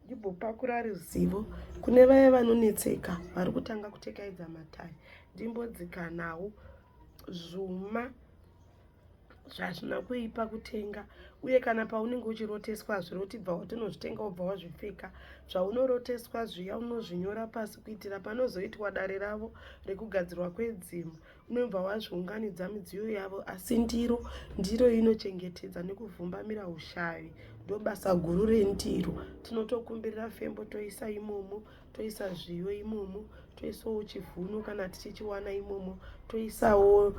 S1: ndimbopakura ruzivo kune vaya vanonetseka vari kutanga kutekaidza matare ndimbodzikanawo zvuma zvazvina kuipa kutenga uye kana paunenge uchiroteswa hazviroti bva watonozvitenga wobva wazvipfeka zvaunoroteswa zviya unozvinyora pasi kuitira panozoitwa dare ravo rekugadzirwa kwedzimu unobva wazviunganidza midziyo yavo asi ndiro ndiro inochengetedza nekuvhumbamira ushavi ndobasa guru rendiro tinotokumbirira fembo toisa imomo toisa zviyo imomo toisawo chivhuno kana tichichiwana imomo toisawo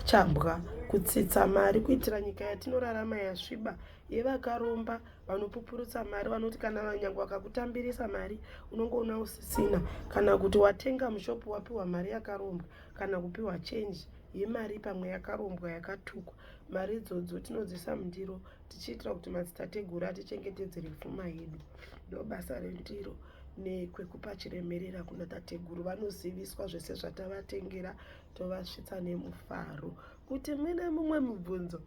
S1: chambwa kutsitsa mari kuitira nyika yatinorarama yasviba yevakaromba vanopupurutsa mari vanoti kana nyange vakakutambirisa mari unongoona usisina kana kuti watenga mushopu wapiwa mari yakarombwa kana kupiwa chenji yemari pamwe yakarombwa yakatukwa mari idzodzo tinodzisa mundiro tichiitira kuti madzitateguru atichengetedzere pfuma yedu ndobasa rendiro nekwekupa chiremerera kuna tateguru vanoziviswa zvese zvatavatengera tovasvitsa nemufaro kuti muine mumwe mubvunzo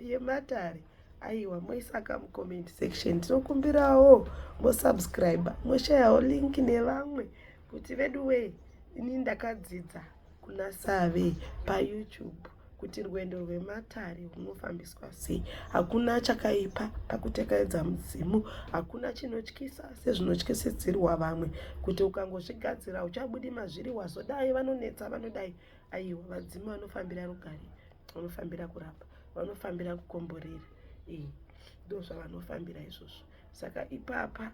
S1: yematare aiwa moisaka mucomment section tinokumbirawo mosubscribe moshayawo link nevamwe kuti veduwee ini ndakadzidza kuna Save paYouTube kuti rwendo rwematare rwunofambiswa sei. Hakuna chakaipa pakutekaidza mudzimu, hakuna chinotyisa sezvinotyisidzirwa vamwe kuti ukangozvigadzira uchabudi mazviri wazodai, vanonetsa vanodai. Aiwa, vadzimu vanofambira rugare, vanofambira kurapa, vanofambira kukomborera. E, ndozvavanofambira izvozvo. Saka ipapa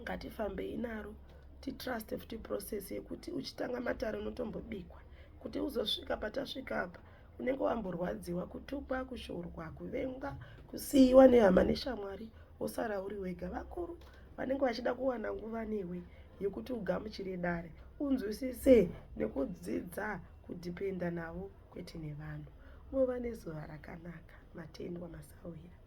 S1: ngatifambei naro titruste futi process yekuti uchitanga matare unotombobikwa kuti uzosvika patasvika apa unenge wamborwadziwa kutukwa kushorwa kuvengwa kusiyiwa nehama neshamwari wosara uri wega vakuru vanenge vachida kuwana nguva newe yekuti ugamuchire dare unzwisise nekudzidza kudhipenda navo kwete nevanhu mova nezuva rakanaka matendwa masahwira.